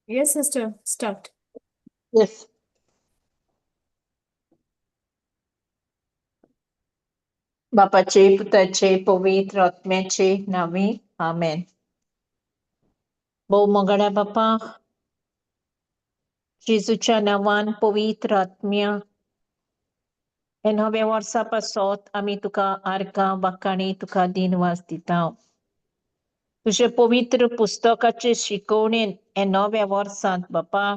Yes, sister. Start. Yes. बापाचे, पुताचे, पवित्र आत्म्याचे नावे, आमेन. भोव मोगाड्या बापा, जेजूच्या नांवान, पवित्र आत्म्या, हे नव्या वर्सा पासत आमी तुका आर्गां वाखाणी, तुका दिनवास दिता. तुजे पवित्र पुस्तकाचे शिकवणेन हे नव्या वर्सांत बापा,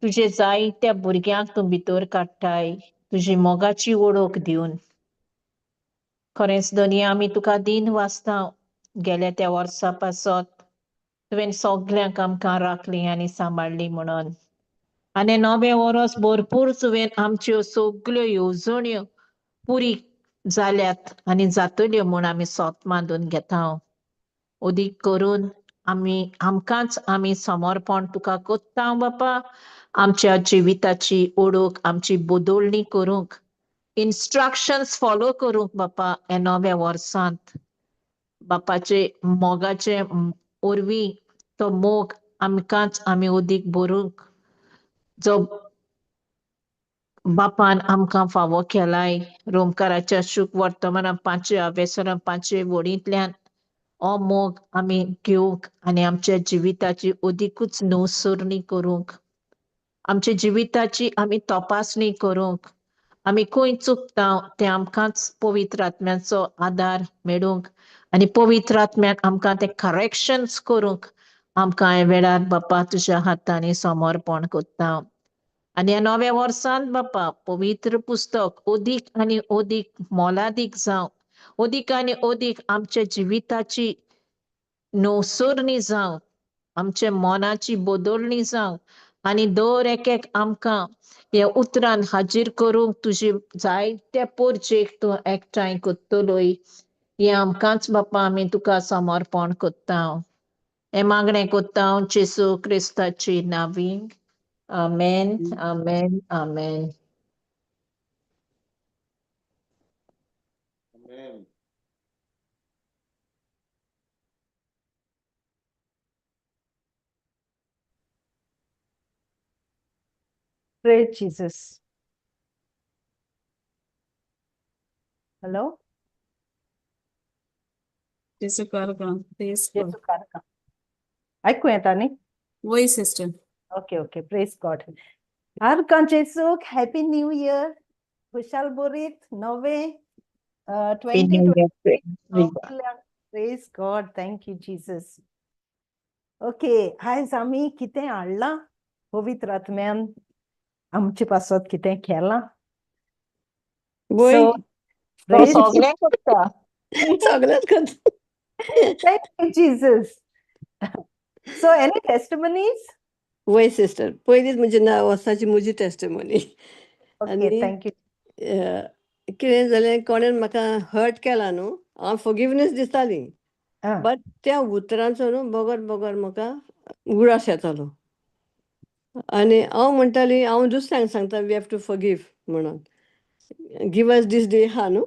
तुजे जायत्या भुरग्यांक तूं भितर काडटाय तुजी मोगाची वळख दिवन. खरेंच धनया, आमी तुका दिनवासता. गेल्या त्या वर्सा पासत तुवें सगल्यांक आमकां राखली आनी सांबाळ्ळी म्हणून. आनी नवें वर्स भरपूर तुवें आमच्यो सगल्यो येवजण्यो पुरी जाल्यात आनी जातल्यो म्हूण आमी सोत मानून घेता. अदीक करून आमी आमकांच आमी समर्पण तुका कोत्ता बापा, आमच्या जिविताची ओळख, आमची बदलणी करूंक, इन्स्ट्रक्शन्स फॉलो करूंक बापा. हे नव्या वर्सांत बापाचे मोगाचे वरवीं तो मोग आमकांच आमी अदीक भरूंक, जो बापान आमकां फावो केलाय रोमकाराच्या शुभ वर्तमाना पांचव्या वेसना पांचवे वडींतल्यान, हो मोग आमी घेवंक आनी आमच्या जिविताची अदिकूच नुसरणी करूंक, आमच्या जिविताची आमी तपासणी करूंक, आमी खंय चुकता तें आमकांच पवित्र आत्म्याचो आदार मेळूंक आनी पवित्र आत्म्यान आमकां ते करेक्शन्स करूंक, आमकां ह्या वेळार बापा तुज्या हातांनी समर्पण करता. आनी ह्या नव्या वर्सांत बापा, पवित्र पुस्तक अदीक आनी अदीक मोलादीक जावं, अदीक आनी अदीक आमच्या जिविताची नवसरणी जावं, आमच्या मनाची बदलणी जावं आनी दर एक एक आमकां ह्या उतरान हाजीर करूंक तुजी जायत्या पोरचेक तूं एकठांय करतलोय, हें आमकांच बापा आमी तुका समर्पण करता. हें मागणें करता जेजू क्रिस्ताची नांवी. आमेन, आमेन, आमेन. Amen. Praise Jesus. Hello? जेजू कारका. Praise God. जेजू कारका. आयकूं येता न्ही? वय sister. Okay, praise God. आर्गां जेजूक, happy new year. खुशाल बोरीत नवे twenty. Praise God, thank you Jesus. Okay, आयज आमी कितें हाडलां? पवित्र आत्म्यान आमचे पासत कितें केलां? वय. So, praise सगळें करता. सगळेंच करता. Thank you, Jesus. So, any testimonies? वय सिस्टर, पयलींच म्हजी नांव वर्साची म्हजी टेस्टिमोनी. Okay, आनी thank you. कितें जालें, कोणेन म्हाका हर्ट केला न्हू, हांव फॉरगिवनेस दिताली, बट त्या उतरांचो न्हू बगर बगर म्हाका उगडास येतालो आनी हांव म्हणटाली, हांव दुसऱ्यांक सांगता we have to forgive म्हणून, गिव अस दीस डे हा न्हू,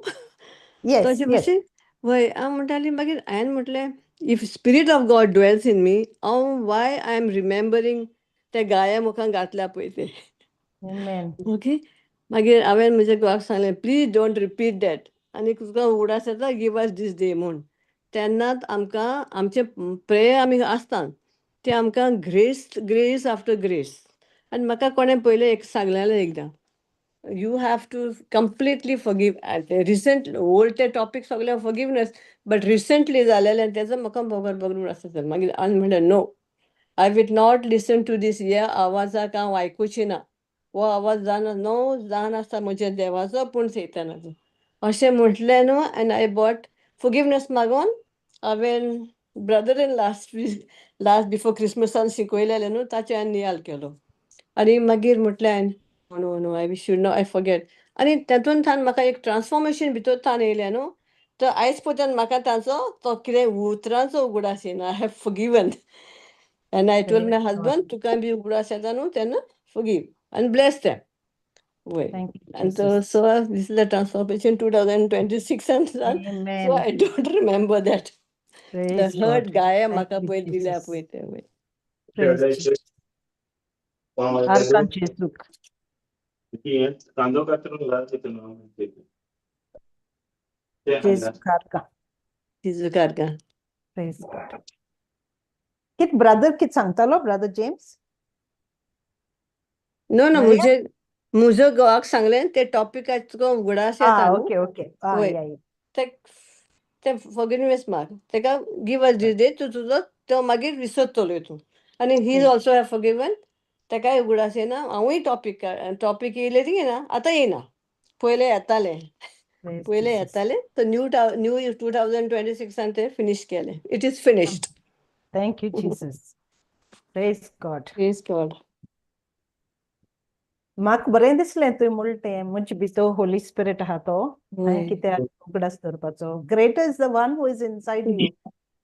तशें भशेन. वय, हांव म्हणटाली, मागीर हांवें म्हटलें, if spirit of God dwells in me, हांव वाय I am remembering ते गाये मुखान घातल्या पळय ते. Amen. Okay, मागीर हांवें म्हज्या घोवाक सांगलें, प्लीज don't repeat that आनी तुका उगडास येता गिव अस दीस डे म्हूण, तेन्नाच आमकां आमचे प्रेयर आमी आसता ते आमकां ग्रेस, ग्रेस आफ्टर ग्रेस. आनी म्हाका कोणें पयलें एक सांगलेलें एकदां, you have to completely forgive. Recent old ते टॉपीक सगळे फॉरगिवनेस, बट रिसेंटली जालेलें तेजो म्हाका बगर बगर उगडास येता. मागीर आनी म्हणलें, no, I will not listen to this, ह्या आवाजाक हांव आयकुची ना. हो आवाज जावन नो जावन आसता म्हज्या देवाचो पूण सैतानाचो, अशें म्हटलें न्हू. आनी I bought forgiveness मागून हांवें brother in last week, last before क्रिसमसान शिकयलेलें न्हू, ताचें हांवें नियाळ केलो आनी मागीर म्हटलें हांवें, no, no, I should no, I forget. आनी तातूंत थावन म्हाका एक ट्रान्सफॉर्मेशन भितर थावन येयलें न्हू, तर आयज पर्यंत म्हाका ताचो तो कितें उतरांचो उगडास येना. I have forgiven and I told my Praise God. Husband, तुका बी उगडास येता न्हू तेन्ना forgive and bless them. वय. Thank you, And Jesus. so this is the transformation 2026 and so on. So Amen. I don't remember that. The Praise hurt God. guy Thank म्हाका you, पयर दिल्या Jesus. पळय ते, वय. Praise Jesus. आर्कां जेजूक. कांदो कातरून घाल तितून. जेजूक आर्कां. जेजूक आर्कां. Praise God. कित ब्रदर कित सांगतालो, brother James? No no. Maria? मुझे मुजो घोवाक सांगलें, ते टॉपिक तुका उगडास येता न्हू. ओके ओके आ. वय. या या. ते ते फॉरगिवनेस माग तेका, गिव अस दीस डे. तूं तुजो तो मागीर विसरतलो तूं आनी he is also have forgiven. तेकाय उगडास येना. हांवूय टॉपीक टॉपीक येयले ती येना, आतां येयना, पयलें येतालें. Praise पयलें Jesus. येतालें. तो न्यू 2026 ते फिनीश केलें. It is finished. Thank you, Jesus. Praise God. Praise God. म्हाका बरें दिसलें तुवें म्हणलें, म्हजे भितर होली स्पिरिट आहा तो हांवें कित्याक उगडास दवरपाचो. Greater is the one who is inside you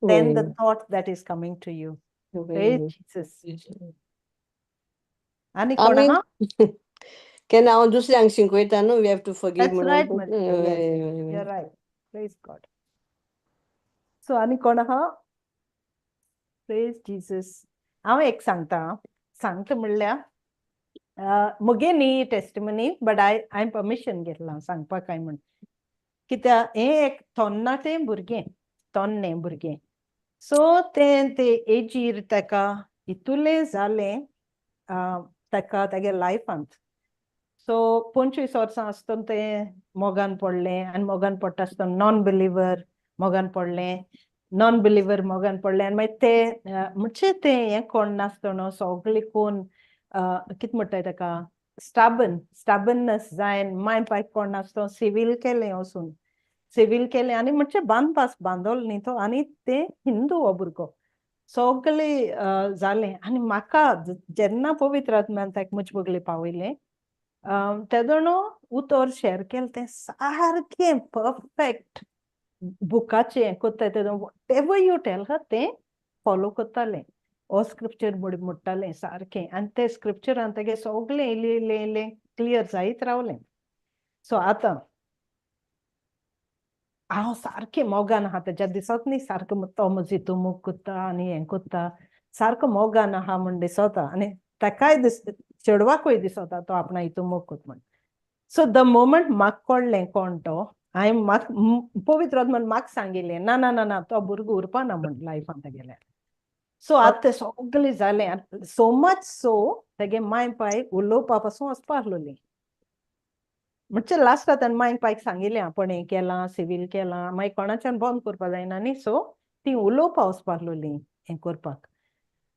than the thought that is coming to you. Praise Jesus. आनी कोण आमी आहा? केन्ना हांव दुसऱ्यांक शिकयता न्हू, we have to forgive That's म्हणून. right, Maria. Yes, you're right. Praise God. So आनी कोण आहा? Praise Jesus. हांव एक सांगता, सांगता म्हणल्यार मुगे न्ही टेस्टिमनी, बट I हांवें परमिशन घेतलां सांगपाक काय म्हण. कित्याक हें एक तोन्नाटें भुरगें, तोन्नें भुरगें. सो तें ते एजीर ताका इतुलें जालें ताका तागे लायफांत. सो 25 वर्सां आसतना तें मोगान पडलें आनी मोगान पडटा आसतना नॉन बिलिवर मोगान पडलें, नॉन बिलिवर मोगान पडलें. आनी मागीर ते म्हणजे तें हें कोण नासतना सगळें कोण कितें म्हणटाय ताका, स्टाबन स्टाबननेस जायन माय पायक कोण नासतना सिवील केलें, वचून सिवील केलें आनी म्हणजे बांदपास बांदोलो न्ही तो. आनी ते हिंदू हो भुरगो. सगळे जालें आनी म्हाका जेन्ना पवित्र आत्म्यान ताका म्हजे बगले पावयलें, तेदोणो उतर शेअर केलें, तें सारकें परफेक्ट बुकाचें कोत्ताय तेदो. What ever you tell her, तें फॉलो करतालें. हो स्क्रिप्चर म्हणटालें सारकें आनी ते स्क्रिप्चरान तेगे सगळें इल्लें इल्लें इल्लें क्लियर जायत रावलें. सो आतां हांव सारकें मोगान आहा तेज्या दिसत न्ही, सारको तो म्हजी तूं मोग करता आनी हें करता, सारको मोगान आहा म्हण दिसता आनी ताकाय दिस, चेडवाकूय दिसता तो आपणा हितू मोग करता म्हण. सो the moment म्हाका कळ्ळें कोण तो, हांवें म्हाका पवित्र आत्मान म्हाका सांगिल्लें, ना ना ना ना, तो भुरगो उरपा ना म्हण लायफान तेगेल्या. सो आतां तें सगळें जालें, सो मच सो तेगे माय पाय उलोवपा पासून वचपा आहलोलीं. म्हणजे लास्टाक ताणें माय पायक सांगिल्लें, आपण हें केलां, सिवील केलां, मागीर कोणाच्यान बंद करपा जायना न्ही. सो ती उलोवपा वचपा आहलोलीं हें करपाक.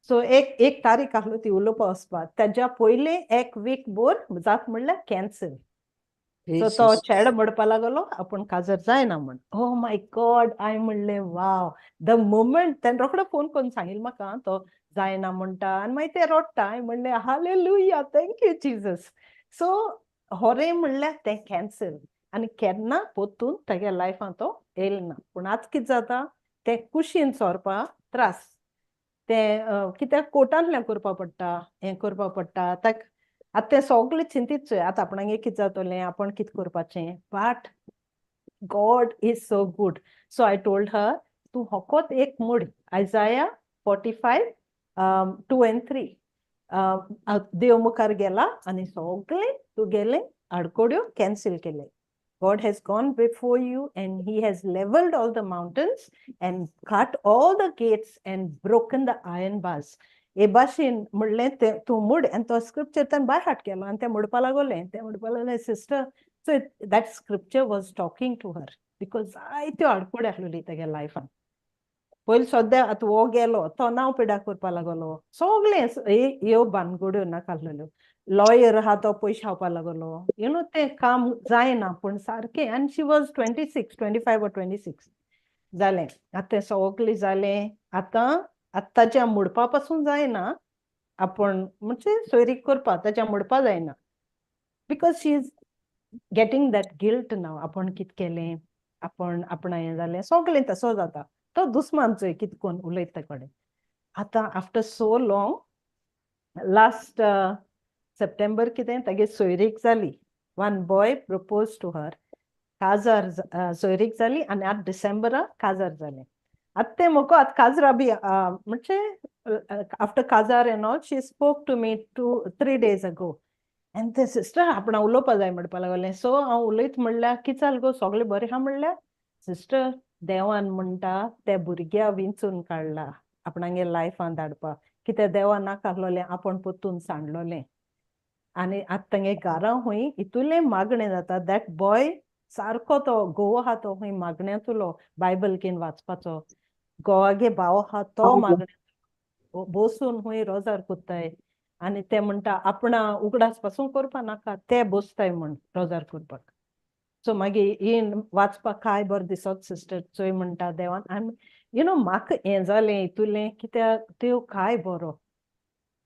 सो एक एक तारीख आहलो ती उलोवपा वचपाक, तेज्या पयलें एक वीक बोर जात म्हणल्यार कॅन्सल. सो तो चेडो म्हणपा लागलो आपूण काजर जायना म्हण. ओ my God, हांवें म्हणलें, वाव. The moment तेणें रोखडो फोन करून सांगिल्लें म्हाका, तो जायना म्हणटा आनी मागीर ते रोडटा. हांवें म्हणलें, hallelujah, thank you Jesus. So होरें म्हणल्यार तें कॅन्सल आनी केन्ना पोतून तेगे लायफान तो येयलो ना. पूण आतां कितें जाता, तें कुशीन सोरपा त्रास, तें कित्याक कोर्टांतल्यान करपा पडटा, हें करपा पडटा ताका. आतां तें सगळें चिंतीत आतां आपणागे कितें जातलें, आपूण कितें करपाचें. But God is so good. So I told her, तूं होकोत एक मोड, Isaiah 45:2 and 3, देव मुखार गेला आनी सगळें तुगेलें आडकोड्यो कॅन्सल केले. God has gone before you and he has leveled all the mountains and cut all the gates and broken the iron bars. हे भाशेन म्हणलें तें तूं मोड. आनी तो स्क्रिप्चर ताणें बाय हार्ट केलो आनी तें म्हणपा लागोलें, तें म्हणपा लागलें, sister. So that scripture was talking to her because जायत्यो आडकोड्यो आसलेली तेगे लायफान. पयलीं सद्या आतां हो गेलो, तो नांव पिड्यार करपा लागलो, सगळें ह्यो भानगड्यो नाका आसलेल्यो. लॉयर आहा तो पयशे खावपा लागलो, you know, तें काम जायना पूण सारकें. आनी she was 26, 25 or 26. जालें आतां तें सगळें जालें. आतां आतां ताच्या मोडपा पासून जायना आपूण, म्हणजे सोयरीक करपा ताच्या मोडपा जायना because she is getting that guilt now. आपूण कितें केलें, आपूण आपणा हें जालें, सगळें तसो जाता. तो दुस्मान चोय कितें कोन्न उलयता कडेन. आतां after so long, last September कितें तागे सोयरीक जाली. One boy propose to her. काजार सोयरीक जाली आनी आतां डिसेंबराक काजार जालें. आतां तें म्हाका आतां काजरा बी म्हणजे आफ्टर काजार and all she spoke to me 2-3 days ago and ते सिस्टर आपणा उलोवपा जाय म्हणपा लागलें. सो हांव उलयत म्हणल्यार कितें जालें गो, सगळें बरें आहा म्हणल्यार, सिस्टर देवान म्हणटा ते भुरग्या विंचून काडला आपणागे लायफान धाडपा. कित्याक देवा नाका आहलोलें आपूण परतून सांडलोलें आनी आतां तेंगे घरा हुंय इतुलें मागणें जाता. That boy सारको तो घोव आहा तो हुंय मागण्यांतलो बायबल घेवन वाचपाचो. घोवागे भाव आहा तो मागण्या बसून हुंय रोजार कोत्ताय आनी ते म्हणटा आपणा उगडास पासून करपा नाका, ते बसताय म्हण रोजार करपाक. सो मागीर ही वाचपाक काय बरें दिसत सिस्टर, चोय म्हणटा देवान आनी you know म्हाका हें जालें हितूलें कित्याक देव काय बरो.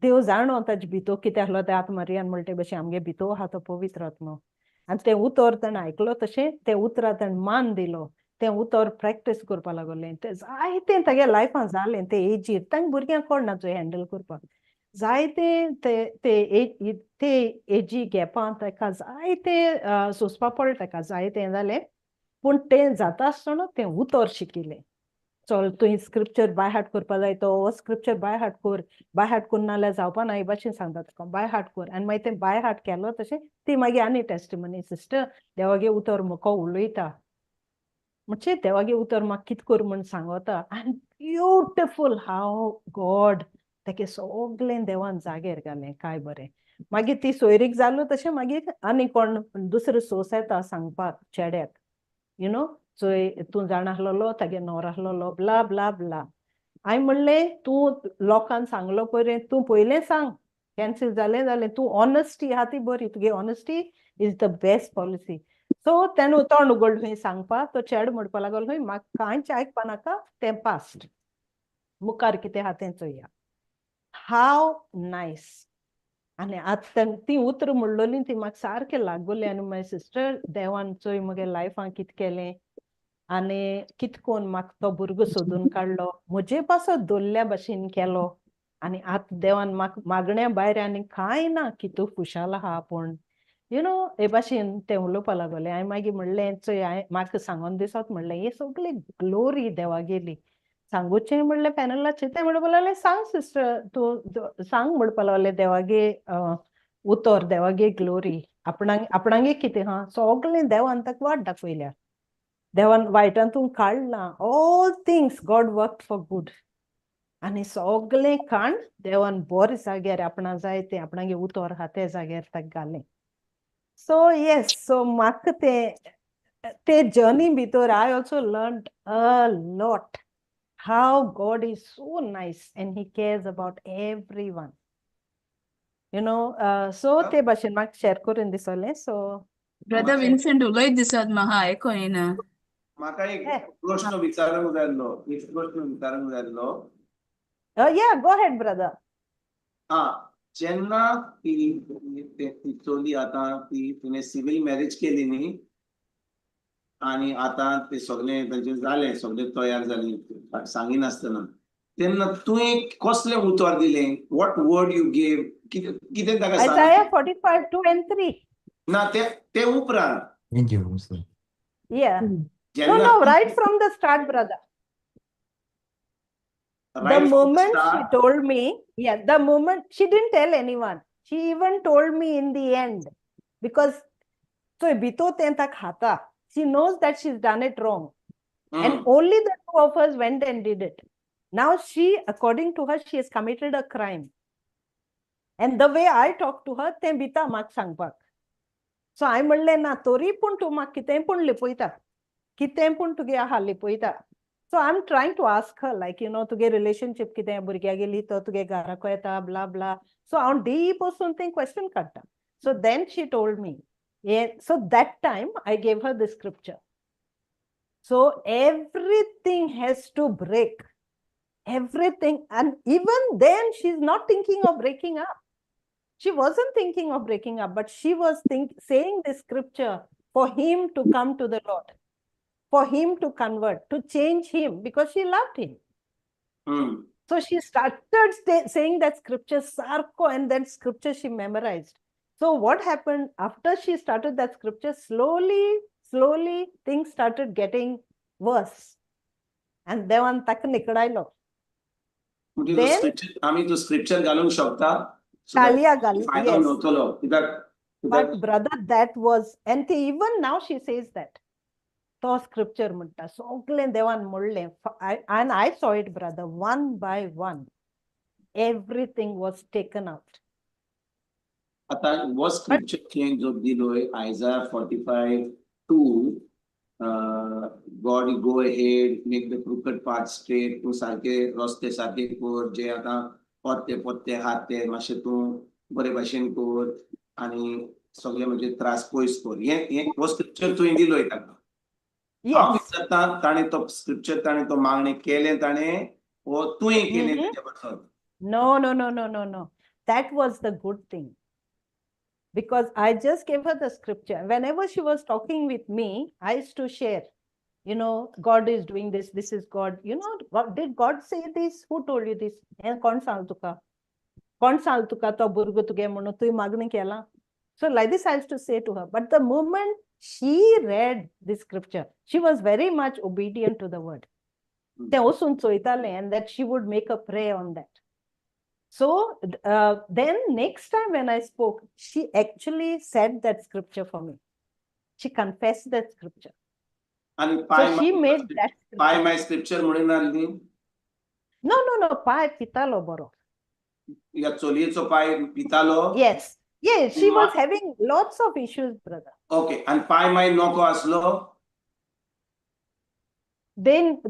देव जाणो ताजे भितर कितें आसलो तें. आतां मारियान म्हणटे भशेन आमगे भितर आहा तो पवित्र आत्मो आनी तें उतर ताणें आयकलो तशें तें उतरां ताणें मान दिलो, तें उतर प्रॅक्टीस करपा लागलें. तें जायतें तागे लायफान जालें ते एजीर. तांकां भुरग्यांक कोण ना चोय हँडल करपाक. जायते ते ते ते एजी गॅपान ताका जायते सोंसपा पडलें, ताका जायतें जालें. पूण तें जाता आसतना तें उतर शिकिल्लें. चल तुवें स्क्रिप्चर बाय हार्ट करपा जाय, तो हो स्क्रिप्चर बाय हार्ट कर, बाय हार्ट करून नाल्यार जावपा ना हे भाशेन सांगता तुका, बाय हार्ट कर. आनी मागीर तें बाय हार्ट केलो तशें ती मागीर आनी टेस्टिमनी, सिस्टर देवागे उतर म्हाका उलयता, म्हणजे देवागे उतर म्हाका कितें कर म्हूण सांगता. आनी ब्युटिफूल हाव गॉड तेके सगळें देवान जागेर घालें, काय बरें. मागीर ती सोयरीक जालो तशें मागीर आनी कोण दुसरो सोर्स येता सांगपाक चेड्याक, you know चोय तूं जाणा आसलेलो तागे न्हवरो आसलेलो, ब्ला ब्ला ब्ला. हांवें म्हणलें तूं लोकांक सांगलो पयर, तूं पयलें सांग कॅन्सील जालें जालें. तूं ऑनेस्टी आहा ती बरी, तुगे honesty is the best policy. So तेणें तोंड उगडलें खंय सांगपाक, तो चेडो म्हणपा लागलो खंय म्हाका कांयच आयकपा नाका, तें पास्ट मुखार कितें आहा तें चोया. हाव नायस. आनी आतां ती उतरां म्हणलोलीं ती म्हाका सारकें लागोली. आनी मागीर सिस्टर देवान चोय म्हगे लायफान कितें केलें आनी कितें कोन्न म्हाका तो भुरगो सोदून काडलो, म्हजे पासत दवरल्या भशेन केलो. आनी आतां देवान म्हाका मागण्या भायर आनी कांय ना, कितू खुशाल आहा आपूण, you know हे भाशेन तें उलोवपा लागलें. हांवें मागीर म्हणलें चोय हांवें म्हाका सांगोन दिसत म्हणलें ही सगळी ग्लोरी देवागेली सांगुचें म्हणलें पॅनलाचेर. तें म्हणपा लागलें सांग सिस्टर तूं सांग म्हणपा लागलें, देवागे उतर देवागे ग्लोरी आपणाक आपणागे कितें आहा सगळें देवान ताका वाट दाखयल्या, देवान वायटांतून काडलां. All things God work for good. आनी सगळें काण देवान बरें जाग्यार आपणा जाय तें आपणागे उतर आहा ते जाग्यार ताका घालें. सो येस, सो म्हाका तें ते जर्नी भितर I also learn a lot how God is so nice and He cares about everyone. So ते भाशेन म्हाका शेअर करून दिसलें सो. ब्रदर विन्सेंट उलयत दिसत म्हाका आयको येना. म्हाका एक प्रश्न विचारूंक जाय आसलो, एक प्रश्न विचारूंक जाय आसलो. Yeah, go ahead, brother. हा, जेन्ना ती ती चली आतां ती तिणें सिवील मॅरेज केली न्ही आनी आतां ते सगळें तांचें जालें, सगळें तयार जालें सांगिनासतना, तेन्ना तुवें कसलें उतर दिलें? What word you gave? कितें कितें ताका Isaiah सांग 45:2 and 3. ना, ते ते उपरांत. Thank you, sir. Yeah. No, जेन्ना no, right from the start, brother. The right from the moment she start, told me, yeah, the moment she didn't tell anyone. She even told me in the end because so भितर तें ताका खाता. She knows that she's done it wrong. And only the two of us went and did it. Now she, according to her, she has committed a crime. And the way I talk to her, तें भिता म्हाका सांगपाक. So हांवें म्हणलें ना, तरी पूण तूं म्हाका कितेंय पूण लिपयता, कितेंय पूण तुगे आहा लिपयता. So I am trying to ask her like तुगे रिलेशनशीप कितें, भुरग्या गेली तो तुगे घराक येता, ब्ला ब्ला. सो हांव डीप वचून तें क्वेश्चन काडटा. So then she told me. So that time I gave her the scripture. So everything has to break. Everything. And even then, she's not thinking of breaking up. She wasn't thinking of breaking up, but she was saying this scripture for him to come to the Lord, for him to convert, to change him, because she loved him. So she started saying that scripture, सारको, and then scripture she memorized. So what happened after she started that scripture, slowly, slowly things started getting worse. आनी देवान ताका निकडायलो. म्हणजे तो Then- scripture आमी तो scripture घालूंक शकता, so that घालया घाल, फायदो yes. मेवतलो कित्याक But कित्याक brother, that was, and ती even now she says that. तो scripture म्हणटा सगळें देवान म्हणलें, and I saw it, brother, one by one. Everything was taken out. आता हो स्क्रिप्चर चेंज जो दिलोय, Isaiah 45:2, God go ahead, make the crooked path straight, तूं सारके रस्ते सारके कर, जे आतां परते परते आहात ते मातशे तूं बरे भाशेन कर आनी सगळे म्हणजे त्रास पयस कर. हें हें हो स्क्रिप्चर तुवें दिलोय ताका? हांव Yes. विचारता, ताणें तो स्क्रिप्चर, ताणें तो मागणें केलें ताणें वो तुवें केलें Mhm. तेच्या पासत? No. That was the good thing. Because I just gave her the scripture. Whenever she was talking with me, I used to share, God is doing this, this is God. God, did God say this? Who told you this? हें कोण सांग तुका? कोण सांग तुका तो भुरगो तुगे म्हणून तुवें मागणें केलां? So like this I used to say to her. But the moment she read this scripture, she was very much obedient to the word. तें वचून चोयतालें and that she would make a prayer on that. So then next time when I spoke, she actually said that scripture for me. She confessed that scripture. आनी So पाय she made that पाय scripture. My scripture म्हणून नासली? No, पाय पितालो बरो. ह्या चलयेचो पाय पितालो? Yes. Yes, she was having lots of issues, brother. Okay, आनी पाय माय नको आसलो? Then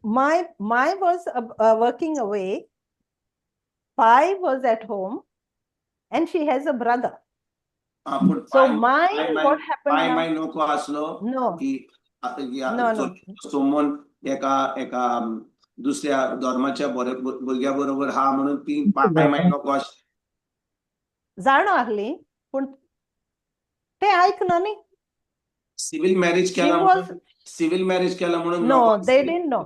my was working away. Pai was at home and she has a brother. आं, पूण So पाय mine, what happened पाय now? My नको आसलो No, की आतां ह्या no. सोमन एका एका दुसऱ्या धर्माच्या बरे भुरग्या बरोबर हा म्हणून ती पाय माय नको आसली? जाणा आहली पूण ते आयकना न्ही. सिव्हिल मॅरेज She केला was म्हणून, सिव्हिल मॅरेज केला म्हणून No, नको they आसली? didn't know.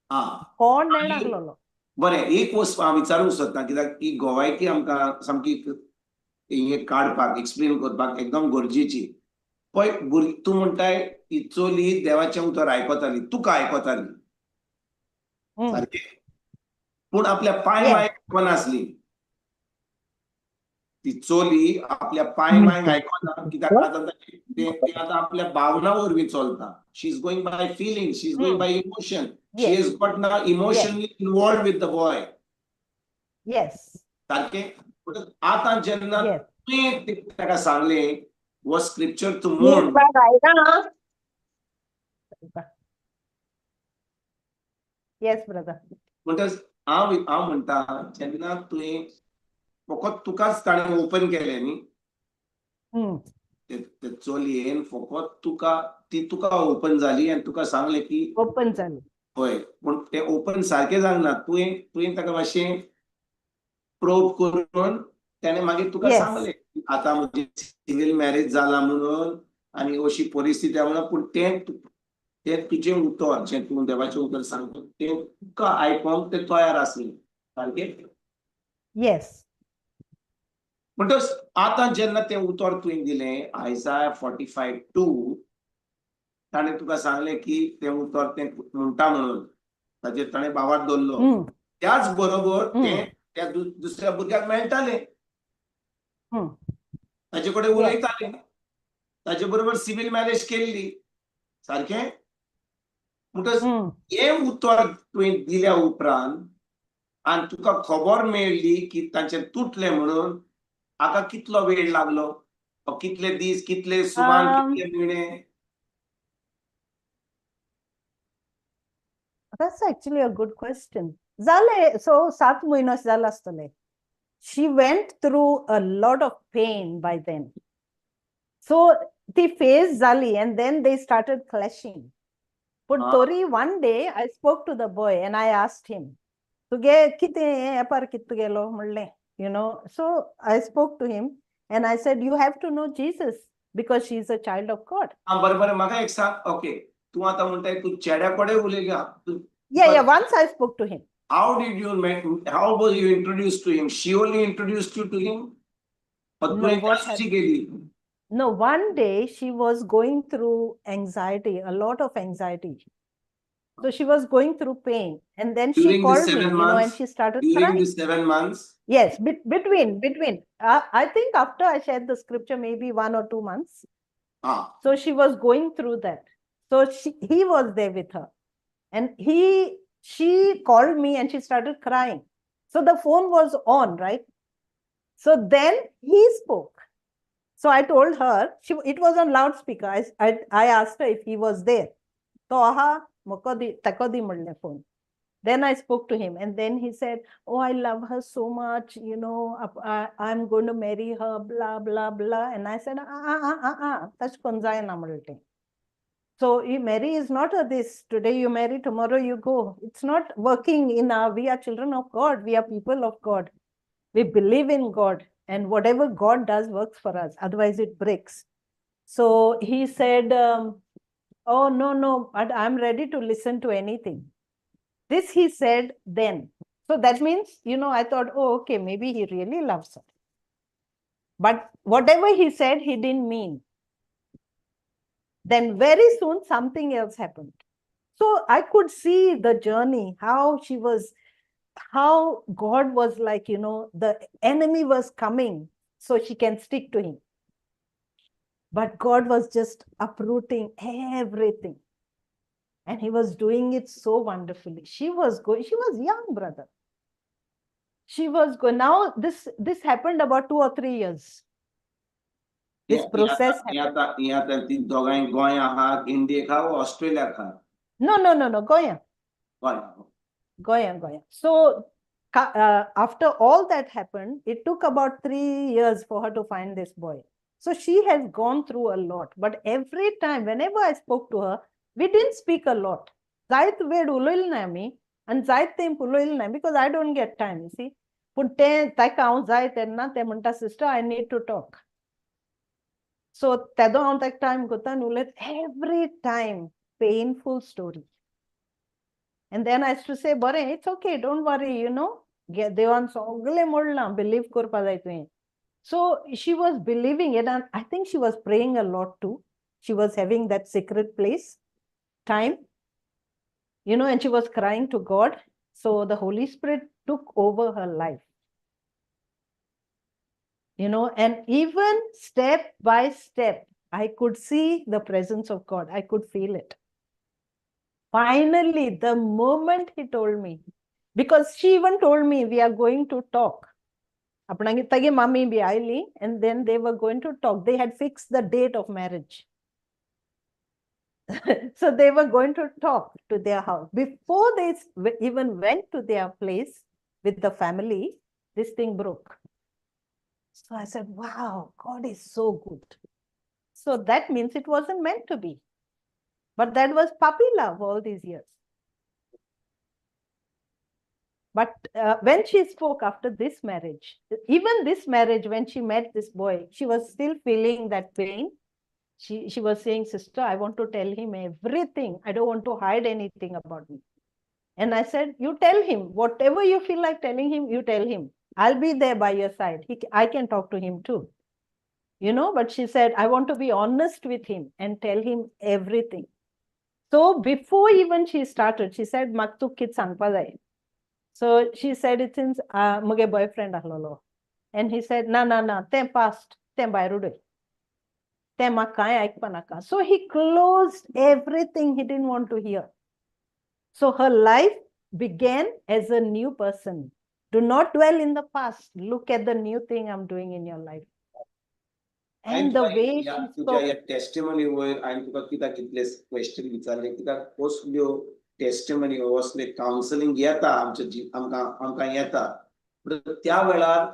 आं. कोण नेणा आहलोलो. बरें, एक वस्त हांव विचारूंक सोदता, कित्याक ही गोवायकी आमकां सामकी हे काडपाक, एक्सप्लेन करपाक एकदम गरजेची. पळय, भुरगीं, तूं म्हणटाय ही चली देवाचें उतर आयकताली, तुका आयकताली, सारकें? पूण आपल्या पाय मायक आयकनासली. ती चली आपल्या पाय मायक आयकना, कित्याक आतां ते ते आतां आपल्या भावना वरवीं चलता. She is going by feeling, she is going by emotion. She is got now emotionally involved with the boy. सारकें? आतां जेन्ना तुवें ताका सांगलें हो स्क्रिप्चर तूं म्हूण, Yes, brother. म्हणटच हांव हांव म्हणटा, जेन्ना तुवें फकत तुकाच ताणें ओपन केलें न्ही, ते चलयेन फकत तुका, ती तुका ओपन जाली आनी तुका सांगलें की ओपन जाली. हय, पूण तें ओपन सारकें जावंक ना. तुवें तुवें ताका मातशें प्रोब करून तेणें मागीर तुका सांगलें, आतां म्हजी सिवील मॅरेज जाला म्हणून आनी अशी परिस्थिती आहा म्हणून. पूण तें तें तुजें उतर जें तूं देवाचें उतर सांगता तें तुका आयकोंक तें तयार आसलें, सारकें? Yes. म्हणटच आतां जेन्ना तें उतर तुवें दिलें, आयजाया 45:2, ताणें तुका सांगलें की तें उतर तें म्हणटा म्हणून, ताचेर ताणें भावार्थ दवरलो. त्याच बरोबर तें त्या दुसऱ्या भुरग्याक मेळटालें, ताचे कडेन उलयतालें, ताचे बरोबर सिवील मॅरेज केल्ली, सारकें? म्हणटच हें उतर तुवें दिल्या उपरांत आनी तुका खबर मेळ्ळी की तांचें तुटलें म्हणून, हाका कितलो वेळ लागलो? कितले दीस, कितले सुमार, कितले म्हयने? That's actually a good question. जाले, so 7 म्हयनो जाले आसतले. She went through a lot of pain by then. So ती phase जाली and then they started clashing. पूण तरी one day I spoke to the boy and I asked him, तुगे कितें हें एपार कितें तुगेलो म्हणलें. So I spoke to him and I said, "You have to know Jesus because she is a child of God." आं, बरें बरें, म्हाका एक सांग, ओके, तूं आतां म्हणटाय तूं चेड्या कडेन उलयला तूं? Yeah, once I spoke to him. How did you met? How was you introduced to him? She only introduced you to him? Or No, तुवें what कशी केली? No, one day she was going through anxiety, a lot of anxiety. So she was going through pain, and then she During the called me, seven you know, and months, she started during crying. the 7 months? Yes, between. I think after I shared the scripture, maybe 1 or 2 months. So she was going through that. So he was there with her. And she called me and she started crying. So the phone was on, right? So then he spoke. So I told her, it was on loudspeaker. I asked her if he was there. So aha, म्हाका दी, ताका दी म्हणलें phone. Then I spoke to him and then he said, "Oh, I love her so much, I'm going to marry her, blah, blah, blah." And I said, "Ah, ah, ah, ah, ah, तशें करून जायना," म्हणलें तें. So you marry is not a this, today you marry, tomorrow you go. It's not working in our, we are children of God, we are people of God. We believe in God, and whatever God does works for us, otherwise it breaks. So he said, "Oh, no, no, but I'm ready to listen to anything." This he said then. So that means, I thought, oh, okay, maybe he really loves her. But whatever he said, he didn't mean. Then very soon something else happened. So I could see the journey, how she was, how God was like, the enemy was coming so she can stick to him. But God was just uprooting everything. And he was doing it so wonderfully. She was going, she was young, brother. She was going, now this happened about 2 or 3 years. This process ही आतां ही आतां ती दोगांय गोंया आहा, इंडियेक आहा, ऑस्ट्रेलियाक आहा? No, Goa. Goa. Goa, Goa. So after all that happened, it took about 3 years for her to find this boy. So she has gone through a lot. But every time, whenever I spoke to her, we didn't speak a lot. जायत वेळ उलयले ना आमी आनी जायत तेंप उलयले ना because I don't get time, you see. पूण तें ताका हांव जाय तेन्ना तें म्हणटा, "Sister, I need to talk." So तेदो हांव ताका टायम करता आनी उलयत. Every time, painful story. And then I used to say, "बरें, it's okay, don't worry. देवान सगळें मोडलां, बिलीव करपा जाय तुवें." So she was believing it, and I think she was praying a lot too. She was having that secret place time, and she was crying to God. So the Holy Spirit took over her life. And even step by step, I could see the presence of God. I could feel it. Finally, the moment he told me, because she even told me, "We are going to talk." आपणागे तागे मामी बी आयली and then they were going to talk. They had fixed the date of marriage. So they were going to talk to their house. Before they even went to their place with the family, this thing broke. So I said, "Wow, God is so good." So that means it wasn't meant to be. But that was puppy love all these years. But when she spoke after this marriage, even this marriage, when she met this boy, she was still feeling that pain. She was saying, "Sister, I want to tell him everything. I don't want to hide anything about me." And I said, "You tell him. Whatever you feel like telling him, you tell him. I'll be there by your side. I can talk to him too." But she said, "I want to be honest with him and tell him everything." So before even she started, she said, "म्हाका तुका कितें सांगपा जाय." So she said, "It's in मुगे boyfriend आहलोलो." And he said, "ना ना ना, तें past, तें भायर उडय. तें म्हाका कांय आयकपा नाका." So he closed everything he didn't want to hear. So her life began as a new person. Do not dwell in the past. Look at the new thing I'm doing in your life. And the way she तुज्या spoke, ह्या testimony वयर हांवें तुका कित्याक इतले question विचारले, कित्याक कसल्यो टेस्टिमनी असले कावन्सिलींग येता आमच्या आमकां येता, पूण त्या वेळार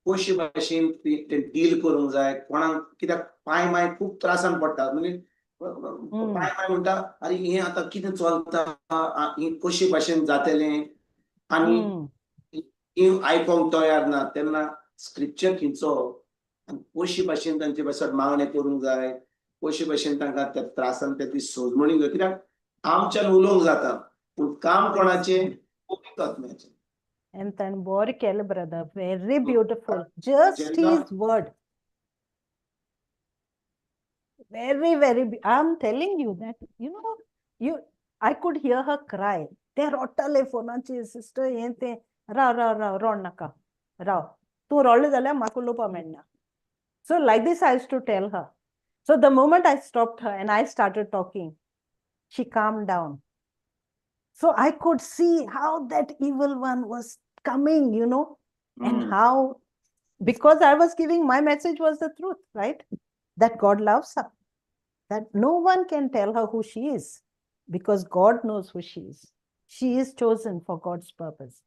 कशे भाशेन ते डील करूंक जाय कोणाक, कित्याक पाय माय खूब त्रासान पडटा. म्हणजे पाय माय म्हणटा, अरे, हें आतां कितें चलता, हें कशे भाशेन जातलें आनी ती आयकोंक तयार ना. तेन्ना स्क्रिप्चर खंयचो आनी कशे भाशेन तांचे पासत मागणें करूंक जाय, कशे भाशेन तांकां त्या त्रासान ते सोजमणी जाय, कित्याक आमच्यान उलोवंक जाता पूण काम कोणाचें? पवित्र आत्म्याचें. And then बरें केलें, brother, very beautiful. Just his word. Very, very, I'm telling you that, you I could hear her cry. तें रडटालें फोनाचेर, सिस्टर हें तें. राव राव राव, रोड नाका, राव, तूं रडलें जाल्यार म्हाका उलोवपा मेळना. So like this I used to tell her. So the moment I stopped her and I started talking, she calmed down. So I could see how that evil one was coming, and how, because I was giving my message was the truth, right? That God loves her, that no one can tell her who she is, because God knows who she is. She is chosen for God's purpose.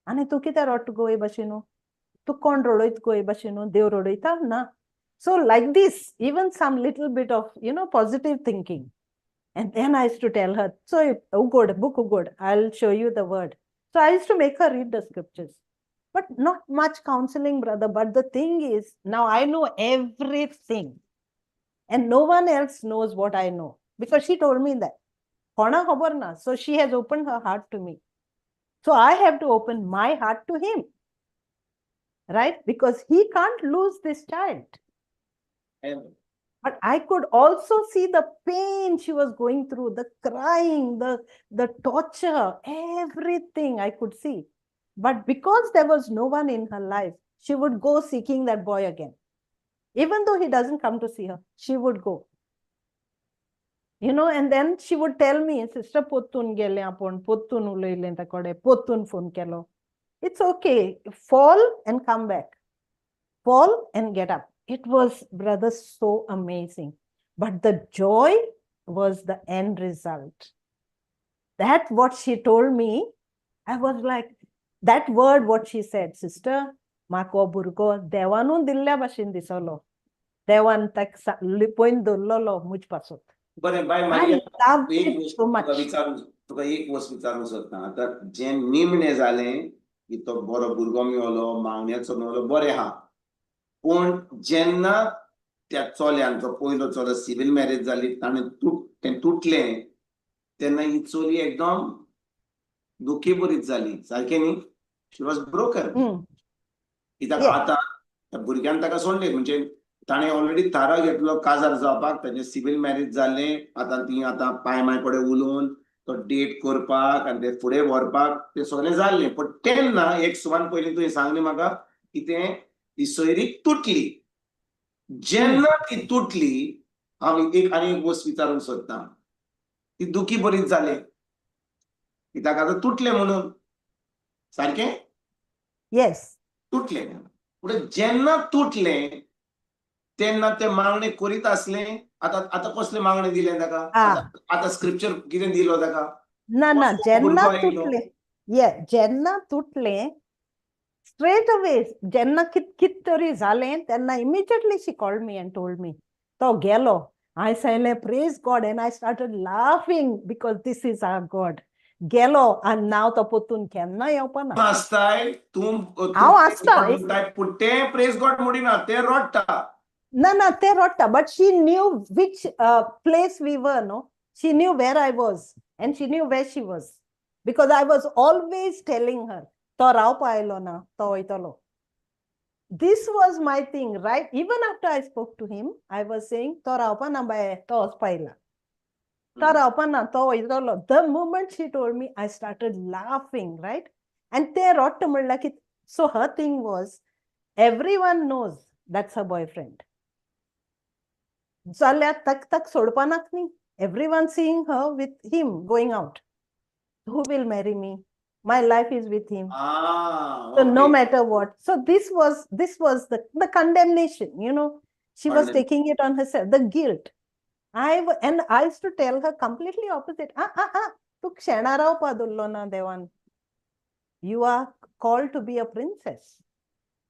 आनी तूं कित्याक रडटा गो हे भाशेन? तूं कोण रडयत गो हे भाशेन? देव रडयता ना. So like this, even some little bit of positive thinking. And then I used to tell her, so उगड, book उगड, I'll show you the word. So I used to make her read the scriptures. But not much counseling, brother. But the thing is, now I know everything. And no one else knows what I know. Because she told me that. कोणा खबर ना. So she has opened her heart to me. So I have to open my heart to him. Right? Because he can't lose this child. And But I could also see the pain she was going through, the crying, the torture, everything I could see. But because there was no one in her life, she would go seeking that boy again. Even though he doesn't come to see her, she would go. And then she would tell me, "Sister, पोत्तून गेले आपूण, पोत्तून उलयलें ताकडे, पोत्तून phone केलो." It's okay. Fall and come back. Fall and get up. It was, brother, so amazing. But the joy was the end result. That what she told me, I was like, that word what she said, "Sister, म्हाका हो भुरगो देवानूच दिल्ल्या भाशेन दिसलो. देवान ताका लिपोवन दवरलेलो म्हजे पासत." बरें बाय I Maria, loved एक it वस्त so much. तुका विचारूंक, तुका एक वस्त विचारूंक सोदता. आतां जें निमणें जालें की तो बरो भुरगो मेवलो, मागण्याचो मेवलो, बरें आहा. पूण जेन्ना त्या चल्यान, जो पयलो चलो सिवील मॅरेज जाली, ताणें तें तुटलें तेन्ना ही चली एकदम दुखी बरीच जाली, सारकें न्ही? She was broken. कित्याक आतां त्या भुरग्यान ताका सोडलें, म्हणजे ताणें ऑलरेडी थाराव घेतलो काजार जावपाक, ताजें सिवील मॅरेज जालें. आतां ती आतां पाय माय कडेन उलोवन तो डेट करपाक आनी ते फुडें व्हरपाक तें सगळें जाल्लें. पण तेन्ना एक सुमान पयलीं तुवें सांगलें म्हाका की तें ती सोयरीक तुटली. जेन्ना ती तुटली, हांव एक आनी एक वस्त विचारूंक सोदतां, ती दुखी बरीच जालें कित्याक आतां तुटलें म्हणून, सारकें? Yes. तुटलें. पूण जेन्ना तुटलें तेन्ना ते मागणें करीत आसलें. आतां आतां कसलें मागणें दिलें ताका? आतां स्क्रिप्चर कितें दिलो ताका? ना ना. कसो जेन्ना भुरगो आयलो? तुटलें, ये जेन्ना तुटलें, स्ट्रेट अवे जेन्ना कित कित तरी जालें तेन्ना immediately she called me and told me, तो गेलो. हांवें सांगलें, "Praise God," and I started laughing because this is our God. गेलो आनी नांव तो पोतून केन्ना येवपा ना. आसताय तूं? हांव आसता. पूण तें प्रेज गॉड म्हणिना, तें रडटा. ना ना, ते रडटा, but she knew which place we were, no? She knew where I was and she knew where she was because I was always telling her, तो रावपा आयलो ना, तो वयतलो. This was my thing, right? Even after I spoke to him, I was saying, तो रावपा ना बाये, तो वचपा आयला, तो रावपा ना, तो वयतलो. The moment she told me, I started laughing, right? And ते रडटा म्हणल्यार की, so her thing was, everyone knows that's her boyfriend. जाल्यार ताक ताक सोडपा नाक न्ही. Everyone seeing her with him going out. Who will marry me? My life is with him. So no matter what. So this was the condemnation. She was taking it on herself, the guilt. And I used to tell her completely opposite. "Ah, ah, ah, तूं शेणा रावपा दवरलो ना देवान. You are called to be a princess.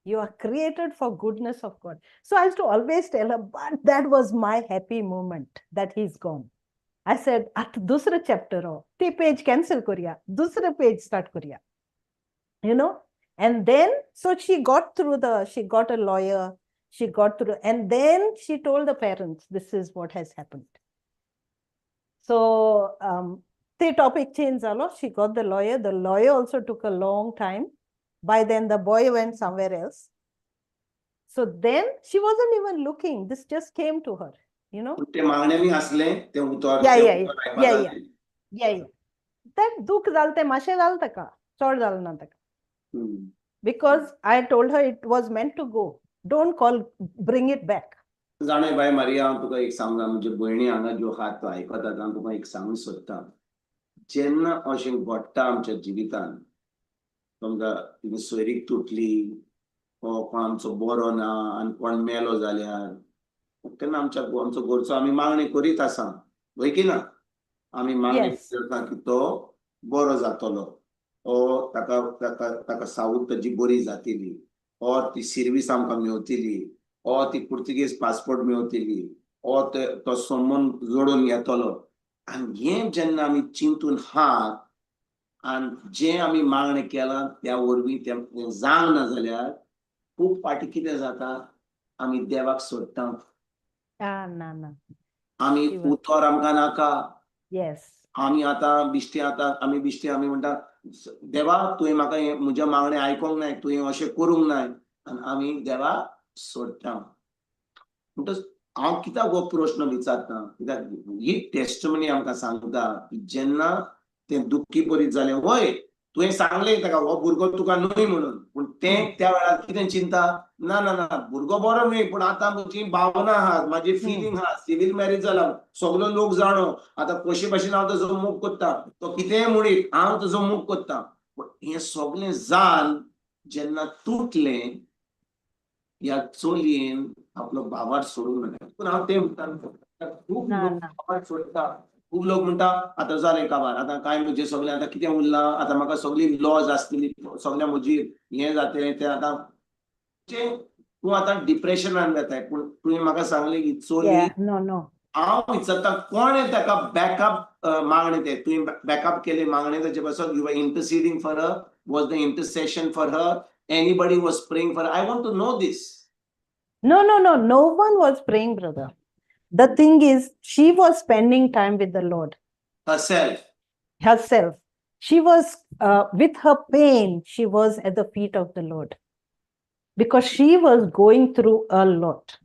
You are created for goodness of God." So I used to always tell her, but that was my happy moment that he's gone. I said, "आतां दुसरो chapter हो, ती page cancel करूया, दुसरो page start करूया." And then, so she got a lawyer, she got through, and then she told the parents, "This is what has happened." So the topic changed जालो. She got the lawyer. The lawyer also took a long time. By then, the boy went somewhere else. So then she wasn't even looking. This just came to her. पूण ते मागण्यांनी आसलें तें उतर? Yeah. तें Yeah. उतर आयकपा जालें. Yeah. That दुःख जालें तें मातशें जालें ताका, चड जालें ना ताका. Because I told her it was meant to go. Don't call, bring it back. जाणा बाय मारिया, हांव तुका एक सांगता, म्हजे भयणी हांगा ज्यो आहात तो आयकतात, हांव तुका एक सांगूंक सोदता. जेन्ना अशें घडटा आमच्या जिवितान, समजा तुमी सोयरीक तुटली वो कोण आमचो बरो ना आनी कोण मेलो जाल्यार, तेन्ना आमच्या आमचो घरचो आमी मागणी करीत आसा, वय की ना? आमी मागणी करता की तो बरो जातलो ओ ताका ताका ताका सावूद ताजी बरी जातली ओ ती सिर्वीस आमकां मेवतली ओ ती पुर्तुगेज पासपोर्ट मेवतली ओ ते तो संबंद जोडून येतलो. आनी हें जेन्ना आमी चिंतून आहात आनी जें आमी मागणें केलां त्या वरवीं तें जावंक ना जाल्यार खूब फावटी कितें जाता, आमी देवाक सोडटा. Ah, ना ना. आमी उतर आमकां नाका. आमी आतां बिश्टी, आतां आमी बिश्टी आमी म्हणटा, देवा तुवें म्हाका हें म्हज्या मागणें आयकोंक नाय, तुवें अशें करूंक नाय, आनी आमी देवाक सोडटा. म्हणटच हांव कित्याक हो प्रश्न विचारता, कित्याक ही टेस्टमनी आमकां सांगता की जेन्ना तें दुख्खी बरीत जालें, वय तुवें सांगलें ताका हो भुरगो तुका न्हय म्हणून, पूण तें त्या वेळार कितें चिंता, ना ना ना, भुरगो बरो न्हय, पूण आतां म्हजी भावना आहात, म्हाजी फिलींग आहा, सिवील मॅरेज जाला, सगलो लोक जाणो, आतां कशे भाशेन हांव ताजो मोग करता, तो कितेंय म्हणीत हांव ताजो मोग करता. पूण हें सगलें जावन जेन्ना तुटलें, ह्या चलयेन आपलो भावार्थ सोडूंक ना. पूण हांव तें म्हणटा, खूब लोक भावार्थ सोडटा. खूब लोक म्हणटा आतां जालें काबार, आतां कांय म्हजें सगळें आतां कितें उरलां, आतां म्हाका सगळी लॉज आसतली, सगळें म्हजी हें जातलें तें, आतां तूं आतां डिप्रेशनान वेताय. पूण तुवें म्हाका सांगलें की चली No. हांव विचारता, कोणें ताका बॅकअप मागणें तें तुवें बॅकअप केलें मागणें ताचे पासत? You are interceding for her? Was the intercession for her? Anybody was praying for? I want to know this. No. No one was praying, brother. The thing is, she was spending time with the Lord. Herself. Herself. She was, with her pain, she was at the feet of the Lord. Because she was going through a lot.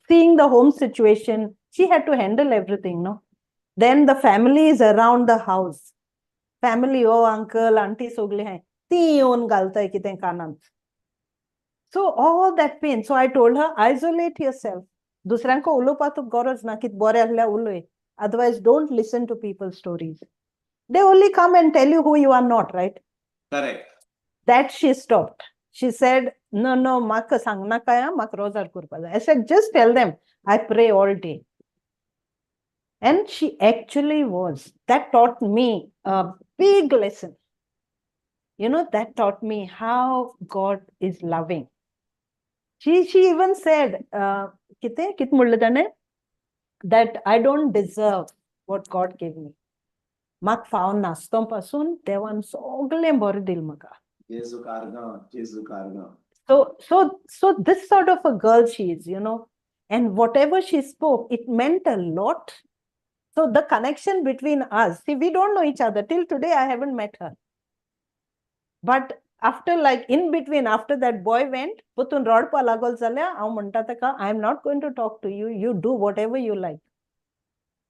Seeing the home situation, she had to handle everything, no? Then the family is around the house. Family, oh, uncle, auntie, सगळे हैं. ती येवन घालताय कितें कानांत. So all that pain. So I told her, isolate yourself. दुसऱ्यांक उलोवपाक तुका गरज ना, कितें बरें आहल्यार उलय. Otherwise, don't listen to people's stories. They only come and tell you who you are not, right? Correct. That she stopped. She said, no, म्हाका सांगनाका, म्हाका रोजार करपा जाय. I said, just tell them, I pray all day. And she actually was. That taught me a big lesson. That taught me how God is loving. She even said, कितें कितें म्हणलें ताणें? That I don't deserve what God gave me. म्हाका फाव नासतो पासून देवान सगळें बरें दिलें म्हाका. जेजू कारगांव, जेजू कारगांव. So this sort of a girl she is, and whatever she spoke, it meant a lot. So the connection between us, see, we don't know each other. Till today, I haven't met her. But after, like, in between, after that boy went, पुतून रडपा लागल जाल्यार हांव म्हणटा ताका, I am not going to talk to you. You do whatever you like.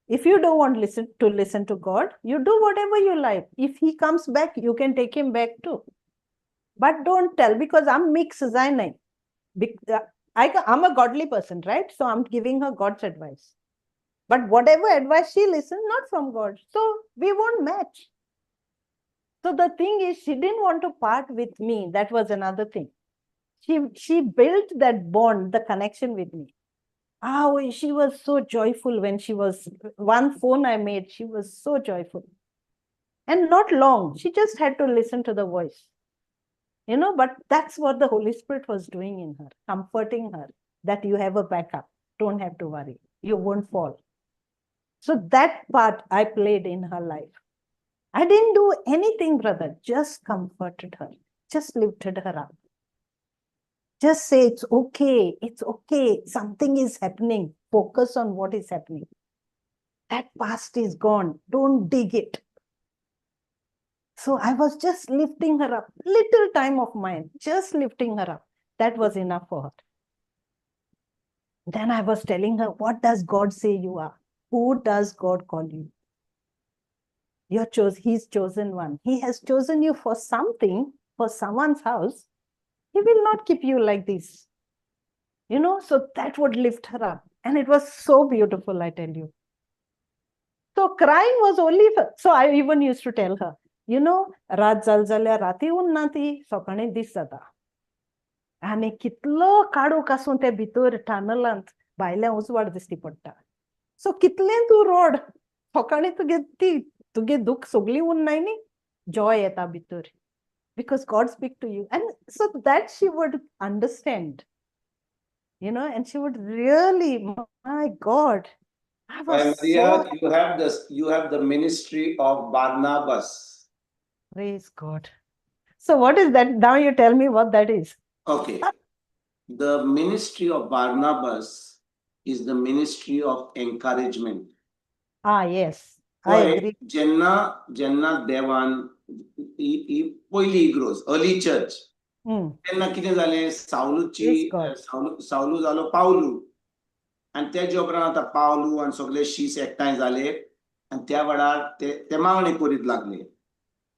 If you don't want listen to God, you do whatever you like. If he comes back, you can take him back too. But don't tell, because I'm mixed जाय न्हय. I'm a godly person, right? So I'm giving her God's advice. But whatever advice she listens, not from God. So we won't match. So the thing is, she didn't want to part with me. That was another thing. She built that bond, the connection with me. Oh, she was so joyful when she was, one phone I made, she was so joyful. And not long, she just had to listen to the voice. But that's what the Holy Spirit was doing in her, comforting her that you have a backup. Don't have to worry. You won't fall. So that part I played in her life. I didn't do anything, brother. Just comforted her. Just lifted her up. Just say, it's okay. It's okay. Something is happening. Focus on what is happening. That past is gone. Don't dig it. So I was just lifting her up. Little time of mine, just lifting her up. That was enough for her. Then I was telling her, what does God say you are? Who does God call you? You're chose, he's chosen one. He has chosen you for something, for someone's house. He will not keep you like this. You know, so that would lift her up. And it was so beautiful, I tell you. So crying was only for, so I even used to tell her, you know, रात जाल जाल्यार राती उरना ती सकाळीं दीस जाता आनी कितलो काळोख आसूं ते भितर टनलांत भायल्या उजवाड दिश्टी पडटा. सो कितलें तूं रोड सकाळीं तुगे ती तुगे दुःख सगळी उरनाय न्ही, जॉय येता भितर because God speak to you. And so that she would understand, and she would really, my God, I was Maria, so you have the ministry of Barnabas. Praise God. So what is that? Now you tell me what that is. Okay. The ministry of Barnabas is the ministry of encouragement. Ah, yes, I पळय, agree. जेन्ना जेन्ना देवान ही ही पयली इग्रोज early church तेन्ना कितें जालें सावलूची Praise God. सावलू सावलू जालो पावलू आनी तेजे उपरांत आतां पावलू आनी सगळे शीस एकठांय जाले आनी त्या वेळार ते ते मागणें करीत लागले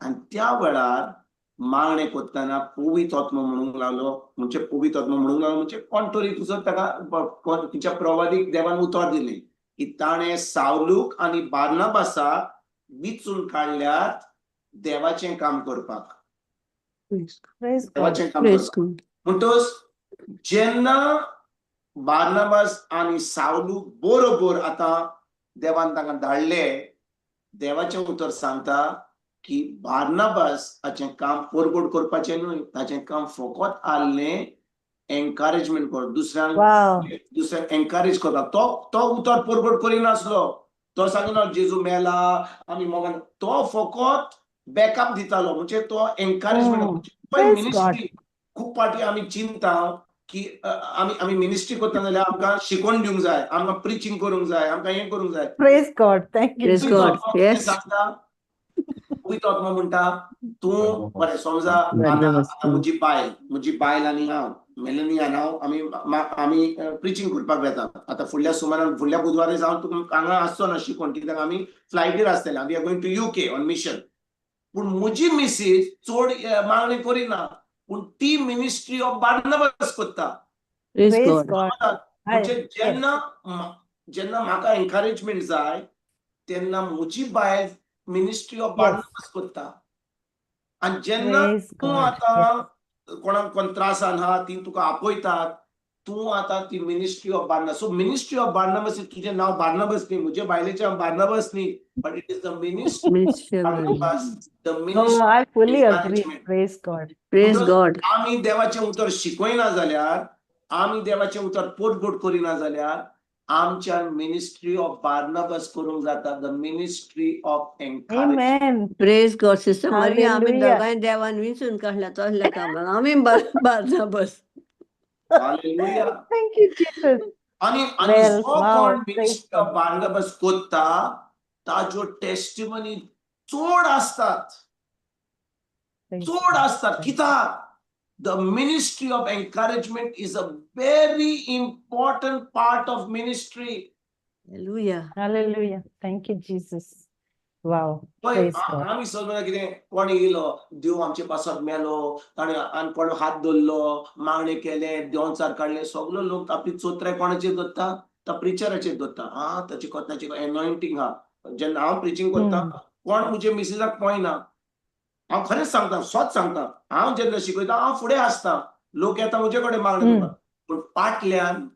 आनी त्या वेळार मागणें करतना पवित्र आत्मो म्हणूंक लागलो म्हणजे पवित्र आत्मो म्हणूंक लागलो म्हणजे कोण तरी तुजो ताका कोण तुमच्या प्रवादीक देवान उतर दिलें की ताणें सावलूक आनी बार्नाबासाक विचून काडल्यात देवाचें काम करपाक. Praise God. देवाचें काम Praise करपाक. God. म्हणटच जेन्ना बार्नाबास आनी सावलू बरोबर आतां देवान तांकां धाडले, देवाचें उतर सांगता की बार्नाबास हाचें काम परगट करपाचें न्हय, ताचें काम फकत आहलें एनकरेजमेंट कर दुसऱ्यांक दुसऱ्यांक एनकरेज करपाक. तो तो उतर परगट करिनासलो, तो सांगिना जेजू मेला आमी मोगान, तो फकत बॅकअप दितालो म्हणजे तो एनकरेजमेंट. Praise God. Ministry खूब फावटी आमी चिंता की आमी आमी मिनिस्ट्री करता जाल्यार आमकां शिकोवन दिवंक जाय, आमकां प्रिचींग करूंक जाय, आमकां हें करूंक जाय. Praise God. Thank you. Praise God. Yes. सांगता पवित्र आत्मो म्हणटा तूं बरें समजा आतां बार्नाबास. आतां म्हजी बायल आनी हांव मेलनी आनी हांव आमी आमी प्रिचींग करपाक वेता. आतां फुडल्या सुमारान फुडल्या बुधवारा जावन तुका हांगा आसचो ना शिकोवन कित्याक आमी फ्लायटीर आसतले. We are going to UK on mission. पूण म्हजी मिसीस चड मागणी करिना पूण ती मिनिस्ट्री ऑफ बार्नाबास करता. Praise Praise God. God. म्हणजे जेन्ना जेन्ना म्हाका एनकरेजमेंट जाय तेन्ना म्हजी बायल मिनिस्ट्री ऑफ बार्नाबास करता आनी जेन्ना Praise तूं God. आतां कोणाक कोण त्रासान आहा ती तुका आपयतात तूं आतां ती ministry of Barnabas. So ministry of Barnabas, तुजें नांव बार्नाबस न्ही, म्हजे बायलेचें नांव बार्नाबस न्ही, but it is the ministry Ministry of Barnabas, the Oh, ministry I fully agree. Encouragement. Praise God. Praise God. आमी देवाचें उतर शिकयना जाल्यार, आमी देवाचें उतर पोटगोट करिना जाल्यार आमच्या मिनिस्ट्री ऑफ बार्नाबस करूंक जाता, the ministry of encourage. Amen. Praise God. Sister Maria, आमी Hallelujah. दोगांय देवान विंचून काडल्या तसल्या कामाक आमी बार्नाबस. Hallelujah. Thank you, Jesus. आनी आनी Well, जो wow, कोण praise ministry of Barnabas कोत्ता ताज्यो टेस्टिमनी चड आसतात. Praise चड God. आसतात कित्याक the ministry of encouragement is a very important part of ministry. Hallelujah. Hallelujah. Thank you, Jesus. Wow. पळय Praise God. आमी सगळें कितें कोण येयलो देव आमचे पासत मेलो ताणें आनी कोण हात धरलो मागणें केलें देंवचार काडले सगलो लोक आपली चोत्राय कोणाचेर दवरता त्या प्रिचराचेर दवरता. आं ताची ताची एनॉयंटींग आहा. जेन्ना हांव प्रिचींग करता कोण म्हजे मिसीसाक पळयना. हांव खरेंच सांगता, स्वत सांगता, हांव जेन्ना शिकयता हांव फुडें आसता, लोक येता म्हजे कडेन मागणें करपाक पूण पाटल्यान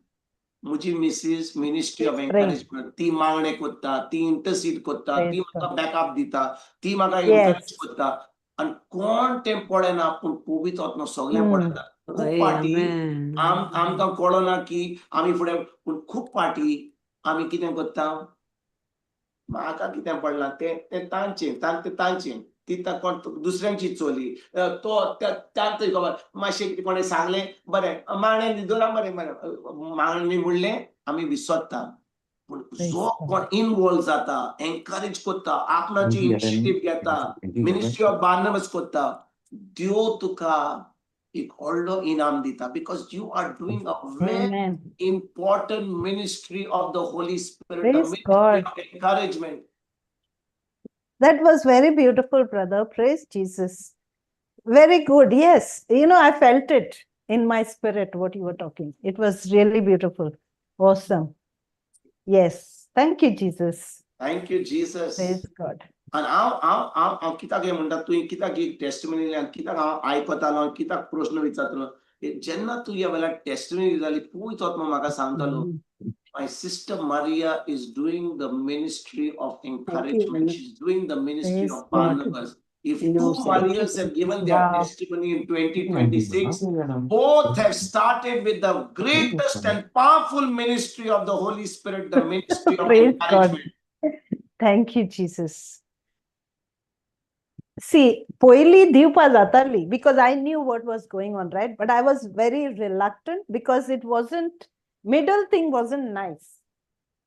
म्हजी मिसीस मिनिस्ट्री ऑफ एनकरेजमेंट, ती मागणें करता, ती इंटरसीड करता, ती Praise म्हाका God. Backup दिता, ती म्हाका एनकरेज करता आनी कोण तें पळयना पूण पवित्र आत्मो सगळें पळयता. खूब फावटी Amen. आम आमकां कळना की आमी फुडें पूण खूब फावटी आमी कितें करता, म्हाका कितें पडलां तें तें तांचें तें तांचें ती कोण दुसऱ्यांची चली तो तांकां खबर मातशें कितें कोणें सांगलें बरें मागणें दवरा बरें बरें मागणी म्हणलें आमी विसरता. पूण जो कोण इनवॉल्व जाता, एनकरेज करता, आपणाची इनिशिएटीव घेता, मिनिस्ट्री ऑफ बार्नबस करता, देव तुका एक व्हडलो इनाम दिता because you are doing a very Amen. Important ministry of the Holy Spirit, the Praise ministry God. of encouragement. That was very beautiful, brother. Praise Jesus. Very good. Yes. You know, I felt it in my spirit what you were talking. It was really beautiful. Awesome. Yes. Thank you, Jesus. Thank you, Jesus. Praise God. आनी हांव हांव हांव हांव कित्याक हें म्हणटा, तुवें कित्याक ही टेस्टमनी, कित्याक हांव आयकतालो, कित्याक प्रश्न विचारतलो, जेन्ना तूं ह्या वेळार टेस्टमनी जाली, पवित्र आत्मा म्हाका सांगतालो, my sister Maria is doing the ministry of encouragement. She's doing the ministry Praise of God. Barnabas. If You two know, sir. Marias have given their testimony in 2026, both have started with the greatest and powerful ministry of the Holy Spirit, the ministry of Praise God. Encouragement. Thank you, Jesus. See, पयली दिवपा जाताली because I knew what was going on, right? But I was very reluctant because it wasn't, middle thing wasn't nice.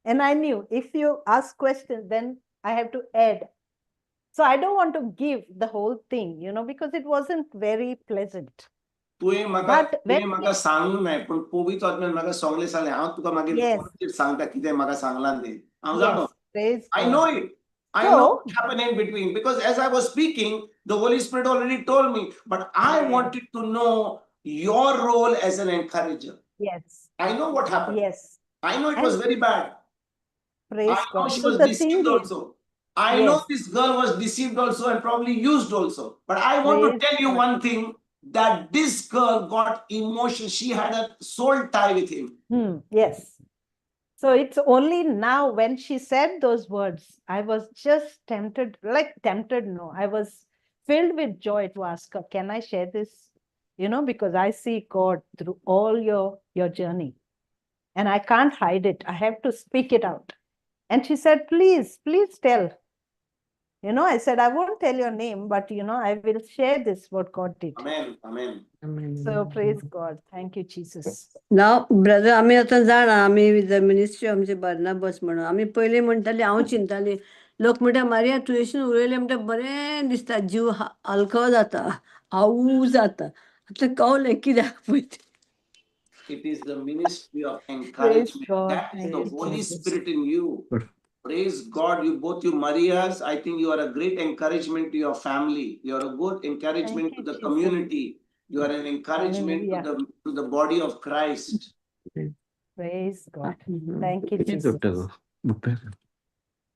And I knew if you ask questions, then I have to add. So I don't want to give the whole thing, because it wasn't very pleasant. तुवें म्हाका But तुवें when म्हाका सांगूंक नाय, पूण पवित्र आत्म्यान म्हाका सगळें सांगलें. हांव तुका मागीर फोनाचेर सांगता कितें म्हाका सांगलां तें. हांव जाणो. Praise I God. Know it. I know So, what happened in between because as I was speaking, the Holy Spirit already told me, but I wanted to know your role as an encourager. I know what happened. I know it was And very bad. Praise I know God. she So was the thing deceived is, also. I know this girl was deceived also and probably used also. But I want to Praise tell you God. One thing, that this girl got emotion. She had a soul tie with him. Yes. So it's only now when she said those words, I was just tempted, like tempted, no, I was filled with joy to ask her, "Can I share this?" Because I see God through all your journey and I can't hide it. I have to speak it out. And she said, "Please, please tell." I said, "I won't tell your name, but I will share this, what God did." Amen. Amen. So praise God. Thank you, Jesus. Now, brother, आमी आतां जाणा, आमी with the ministry आमचे बार्नाबस म्हणून आमी पयलीं म्हणटाली, हांव चिंताली, लोक म्हणटा, मारिया, तूं येशीन उलयलें म्हणटा बरें दिसता, जीव हलको जाता, हावू जाता. आतां कवलें कित्याक पळय तें. It is the ministry of Praise encouragement. God. That is Thank the you, Holy Jesus. Spirit in you. Good. Praise God, you both, you Marias. I think you are a great encouragement to your family. You are a good encouragement Thank to you, the Jesus. Community. You are an encouragement to Hallelujah. the body of Christ. Praise God. Thank you, किती Jesus. जोडटा गो?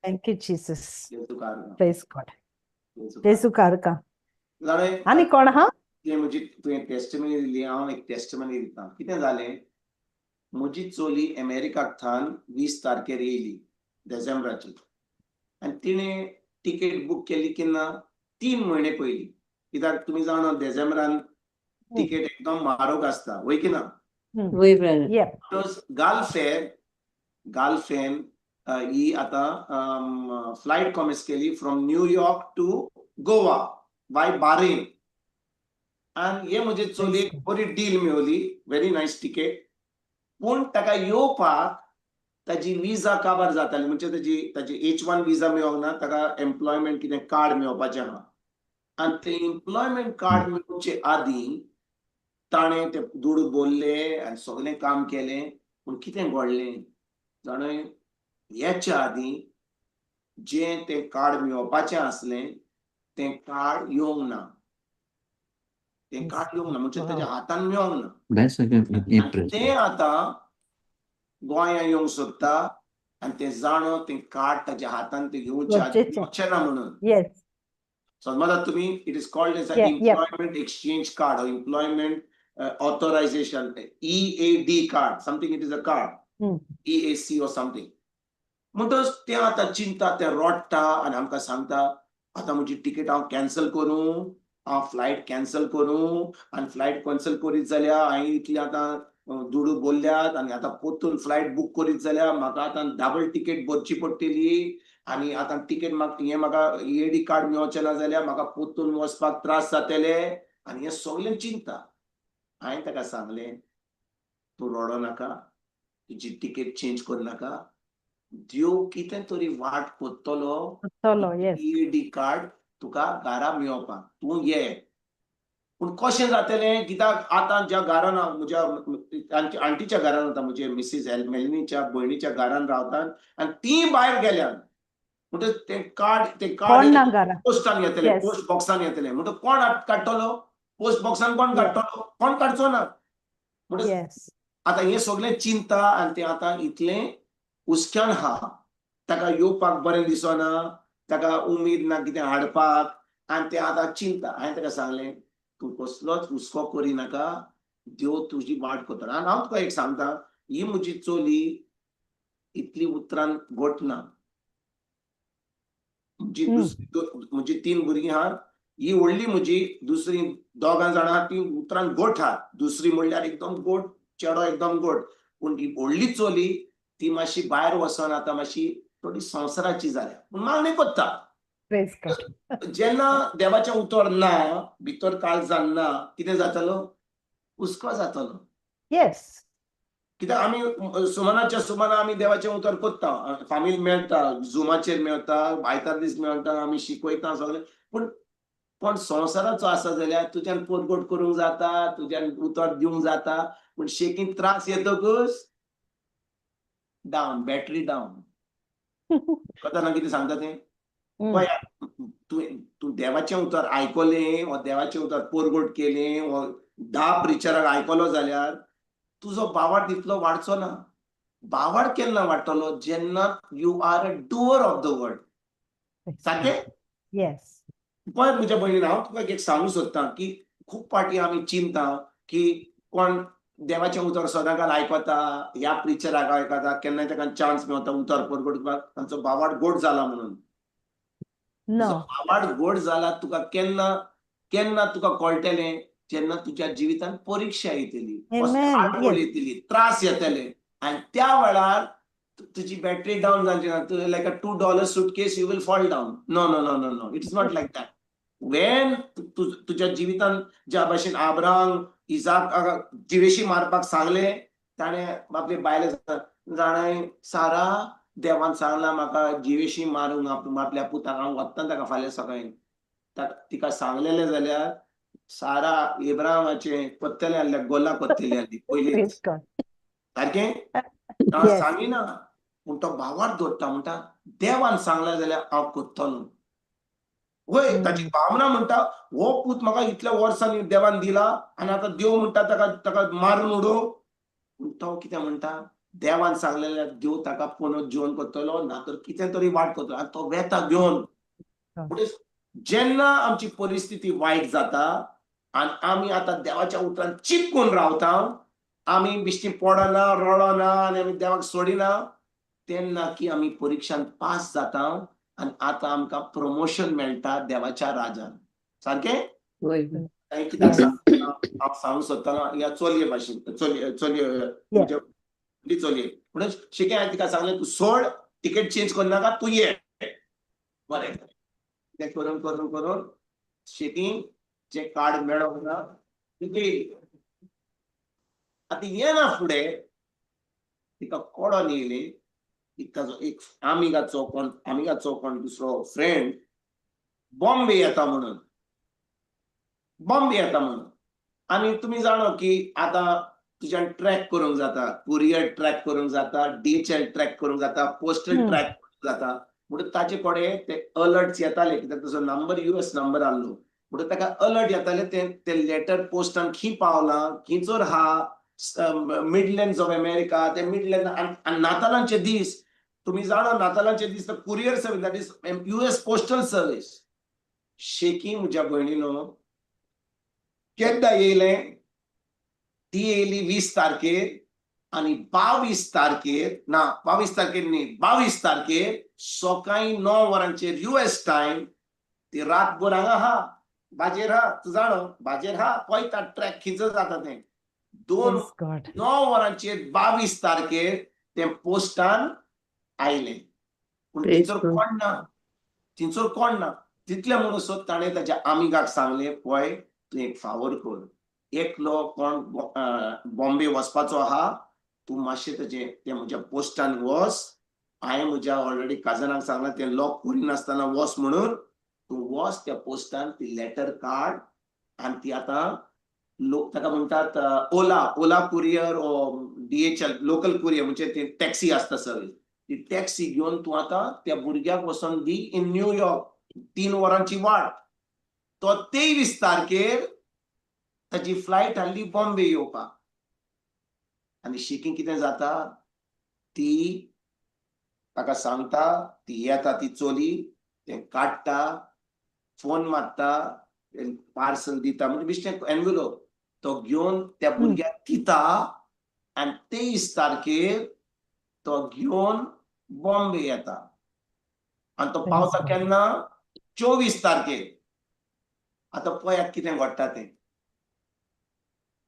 Thank you, Jesus. जेजू कारका. Praise God. जेजू जेजू कारका. जाणें, आनी कोण आहा? तुवें म्हजी तुवें टेस्टमनी दिली, हांव एक टेस्टमनी दिता. कितें जालें, म्हजी चली अमेरिकाक थावन 20 तारखेर येयली डिसेंबराची आनी तिणें तिकेट बूक केली केन्ना? 3 म्हयने पयलीं. कित्याक तुमी जाणा, डिसेंबरान तिकेट एकदम म्हारोग आसता, वय की ना? वय brother. गल्फेर गल्फेन ही आतां फ्लायट कॉमेस केली from New York to Goa by Bahrain. आनी हे म्हजे चलयेक बरी डील मेवली, व्हेरी नायस टिकेट. पूण ताका येवपाक ताजी विजा काबार जाताली, म्हणजे ताजी H-1 विजा मेळोंक ना. ताका एम्प्लॉयमेंट कितें कार्ड मेळोवपाचें आहा आनी तें एम्प्लॉयमेंट कार्ड मेळोवचे आदीं ताणें ते दुडू बोल्ले आनी सगळें काम केलें. पूण कितें घडलें जाणें, हेच्या आदीं जें तें कार्ड मेळोवपाचें आसलें तें कार्ड येवंक ना. तें कार्ड येवंक ना म्हणजे ताच्या हातान मेळोंक ना. आनी तें आतां गोंया येवंक सोदता आनी तें जाणो तें कार्ड ताच्या हातान तें घेवचे आदीं गरजेचें. मेळचें ना म्हणून. समजतात तुम्ही? It is called as Employment Exchange Card, Employment Authorization, EAD card, something. It is a card, EAC or something. म्हणटच तें आतां चिंता, तें रडटा आनी आमकां सांगता, आतां म्हजी टिकेट हांव कॅन्सल करूं, हांव फ्लायट कॅन्सल करूं? आनी फ्लायट कॅन्सल करीत जाल्यार हांवें इतली आतां दुडू बोल्ल्यात आनी आतां परतून फ्लायट बूक करीत जाल्यार म्हाका आतां डबल टिकेट भरची पडटली. आनी आतां टिकेट म्हाका हें म्हाका ईएडी कार्ड मेळचें ना जाल्यार म्हाका परतून वचपाक त्रास जातले. आनी हें सगळें चिंता. हांवें ताका सांगलें, तूं रडो नाका, तुजी टिकेट चेंज करनाका, देव कितें तरी वाट कोत्तलो. चलो, येस. ईएडी कार्ड तुका घरा मेळोवपाक. तूं ये. पूण कशें जातलें? कित्याक आतां ज्या घरान हांव म्हज्या आंटीच्या घरान, आतां म्हजे मिसीस मेलनीच्या भयणीच्या घरान रावतात आनी ती भायर गेल्यान. म्हणटच तें कार्ड, तें कोण कार्ड ना घरा. पोस्टान येतलें, पोस्ट बॉक्सान येतलें. म्हणटच कोण काडटलो? पोस्ट बॉक्सान कोण काडटलो? कोण काडचो ना. म्हणटच आतां हें सगळें चिंता आनी तें आतां इतलें हुस्क्यान आहा, ताका येवपाक बरें दिसना, ताका उमेद ना कितें हाडपाक, आनी तें आतां चिंता. हांवें ताका सांगलें, तूं कसलोच हुस्को करिनाका, देव तुजी वाट करतलो. आनी हांव तुका एक सांगता, ही म्हजी चली इतली उतरान घट ना. म्हजी दुसरी, म्हजी तीन भुरगीं आहात. ही व्हडली म्हजी, दुसरी दोगां जाणां ती उतरान गोठ आहात. दुसरी म्हणल्यार एकदम गोट, चेडो एकदम गोट. पूण ही व्हडली चली ती मातशी भायर वचोन आतां मातशी थोडी संवसाराची जाल्या, पूण मागणी करता. Praise God. जेन्ना देवाचें उतर ना, भितर काळजान ना, कितें जातलो? हुस्को जातलो. कित्याक आमी सुमनाच्या सुमना आमी देवाचें उतर करता, फामील मेळटा, झुमाचेर मेळटा, आयतार दीस मेळटा, आमी शिकयता सगळें. पूण कोण संवसाराचो आसा जाल्यार तुज्यान पोरगोट करूंक जाता, तुज्यान उतर दिवंक जाता, पूण शेकीन त्रास येतकच डावन, बॅटरी डावन. कळटा ना कितें सांगता तें? पळय, तूं तूं देवाचें उतर आयकलें वा देवाचें उतर पोरगोट केलें वा 10 प्रिचराक आयकलो जाल्यार तुजो भावार्थ तितलो वाडचो ना. भावार्थ केन्ना वाडटलो? जेन्ना you are a doer of the word. सारकें? येस. पळय म्हज्या भयणीन, हांव तुका एक सांगूंक सोदतां की खूब फावटी आमी चिंता की कोण देवाचें उतर सदांकाल आयकता, ह्या प्रिचराक आयकता, केन्नाय ताका चान्स मेळटा उतर परगट करपाक, तांचो भावार्थ गोड जाला म्हणून. No. भावार्थ गोड जाला तुका केन्ना केन्ना तुका कळटलें? जेन्ना तुज्या जिवितांत परिक्षा येतली, आडवळ येतली, त्रास येतले, आनी त्या वेळार तुजी बॅटरी डावन जावची ना. तुवें like a $2 suitcase, you will fall down. No, no, no, no, no, it's not like that. When तुज्या जिवितांत ज्या भाशेन आब्रांग इजाक जिवेशी मारपाक सांगलें, ताणें आपले बायले जाणाय, सारा, देवान सांगलां म्हाका जिवेशी मारूंक आपल्या पुताक, हांव वता ताका फाल्यां सकाळीं. तिका सांगलेलें जाल्यार सारा इब्राहिमाचें कोत्तलें आहलें, गोला कोत्तली आहली पयलींच. सारकें सांगिना, पूण तो भावार्थ दवरता, म्हणटा देवान सांगलें जाल्यार हांव कोत्तलो. वय, ताची भावना म्हणटा, हो पूत म्हाका इतल्या वर्सांनी देवान दिला आनी आतां देव म्हणटा ताका ताका मारून उडोव. पूण तो कितें म्हणटा? देवान सांगलें, देव ताका पुनः जिवन करतलो, ना तर कितें तरी वाट करतलो. आनी तो वेता घेवन. जेन्ना आमची परिस्थिती वायट जाता आनी आमी आतां देवाच्या उतरान चिपकून रावता, आमी बिश्टी पडना, रडना आनी आमी देवाक सोडिना, तेन्ना की आमी परिक्षान पास जाता आनी आतां आमकां प्रमोशन मेळटा देवाच्या राजान. सारकें? कित्याक हांव सांगूंक सोदतालो, ह्या चलये भाशेन, चलये चलये म्हज्या चलये म्हणून शिके, हांवें तिका सांगलें, तूं सोड, टिकेट चेंज करनाका, तूं ये. बरें, तें करून करून करून शेती जें कार्ड मेळोंक ना ती आतां येना फुडें तिका कोडोन येयली. ताजो एक आमिगाचो कोण, आमिगाचो कोण दुसरो फ्रेंड बॉम्बे येता म्हणून, बॉम्बे येता म्हणून. आनी तुमी जाणो की आतां तुज्यान ट्रॅक करूंक जाता, कुरियर ट्रॅक करूंक जाता, डीएचएल ट्रॅक करूंक जाता, पोस्टल ट्रॅक करूंक जाता. म्हणून ताचे कडेन ते अलर्ट्स येताले, कित्याक ताचो नंबर यूएस नंबर आहलो, म्हणून ताका अलर्ट येताले. ते ते लेटर पोस्टान खंय पावलां, खंयचोर आहा, मिडलँड्स ऑफ अमेरिका, ते मिडलँड. आनी नातालांचे दीस तुमी जाणा, नातालांचे दीस courier service, that is US postal service. शेकी म्हज्या भयणीनो, केन्ना येयलें? ती येयली 20 तारखेर आनी 22 तारखेर ना, 22 तारखेर न्ही, 22 तारखेर सकाळीं 9 वरांचेर यूएस टायम. ती रातभर हांगा आहा, बाजेर आहा, तूं जाणो, बाजेर आहा, पळयता ट्रॅक खंयचो जाता तें. 2 9 वरांचेर 22 तारखेर तें पोस्टान आयलें. पूण थंयसर कोण ना, थंयसर कोण ना. तितलें म्हणसर ताणें ताच्या आमिगाक सांगलें, पळय, तूं एक फावर कर, एकलो कोण बॉम्बे वचपाचो आहा, तूं मातशें तेजें तें म्हज्या पोस्टान वच. हांवें म्हज्या ऑलरेडी कजनाक सांगलां तें लॉक करिनासतना वच म्हणून. तूं वच त्या पोस्टान, ती लेटर काड. आनी ती आतां लोक ताका म्हणटात ओला, ओला कुरियर ओ डीएचएल लोकल कुरियर, म्हणजे ते टॅक्सी आसता सर्वीस. ती टॅक्सी घेवन तूं आतां त्या भुरग्याक वचोन दी इन न्यूयॉर्क, 3 वरांची वाट. तो 23 तारखेर ताची फ्लायट आहली बॉम्बे येवपाक. आनी शिकी कितें जाता, ती ताका सांगता, ती येता, ती चली तें काडटा, फोन मारता, पार्सल दिता, म्हणजे बेश्टें एनवेलोप तो घेवन त्या भुरग्याक दिता आनी 23 तारखेर तो घेवन बॉम्बे येता आनी तो पावता केन्ना? 24 तारखेर. आतां पळयात कितें घडटा तें.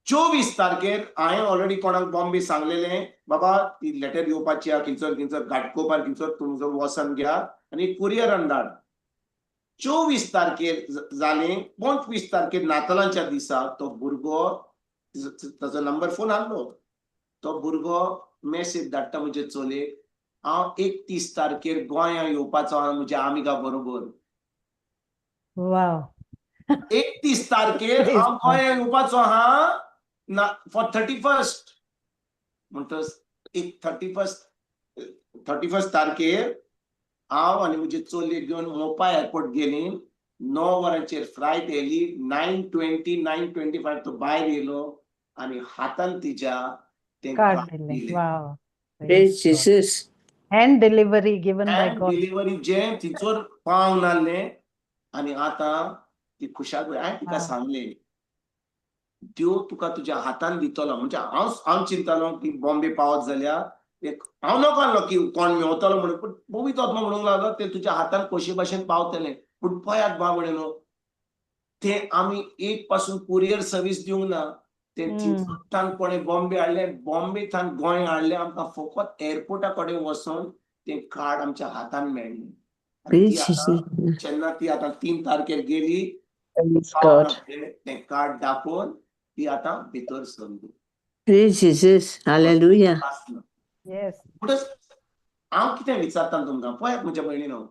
24 तारखेर हांवें ऑलरेडी कोणाक बॉम्बे सांगलेलें, बाबा, ती लेटर येवपाची आहा, खंयसर खंयसर घाटकोपर खंयसर तुमचो वचोन घ्या आनी कुरियरान धाड. 24 तारखेर जालें. 25 तारखेर नातालांच्या दिसा तो भुरगो, ताचो नंबर फोन आहलो, तो भुरगो मेसेज धाडटा म्हजे चलयेक, हांव 31 तारखेर गोंया येवपाचो आहा म्हज्या आमिगा बरोबर. 31 तारखेर हांव गोंया येवपाचो आहा ना फॉर 31. म्हणटच एक 31 तारखेर हांव आनी म्हजे चलयेक घेवन मोपा एअरपोर्ट गेली. 9 वरांचेर फ्लायट येयली. 9:20, 9:25 तो भायर येयलो आनी हातान तिच्या तें कार्ड कार्ड दिलें. दिलें. Praise Jesus. Hand delivery given by hand God. Delivery जें थिंचोर पावून आहलें आनी आतां ती खुशाल. हांवें तिका सांगलें, देव तुका तुज्या हातान दितलो. म्हणजे हांव चिंतालो की बॉम्बे पावत जाल्यार एक हांव नको आहलो की कोण मेवतलो म्हणून, पूण पवित्र आत्मा म्हणूंक लागलो, ते तुज्या हातान कशे भाशेन पावतलें. पूण पळयात बा म्हणून, ते आमी एक पासून कुरियर सर्वीस दिवंक ना. ते थिंगसान कोणें बॉम्बे हाडलें, बॉम्बे थावन गोंय हाडलें. आमकां फकत एअरपोर्टा कडेन वचोन तें कार्ड आमच्या हातान मेळ्ळें. आनी ती Praise आतां Jesus. जेन्ना ती आतां 3 तारखेर गेली, Praise God. तें कार्ड दाखोवन ती आतां भितर सरली. Praise Jesus. Hallelujah. आसना. म्हणटच हांव कितें विचारता तुमकां, पळयात म्हज्या भयणीनो,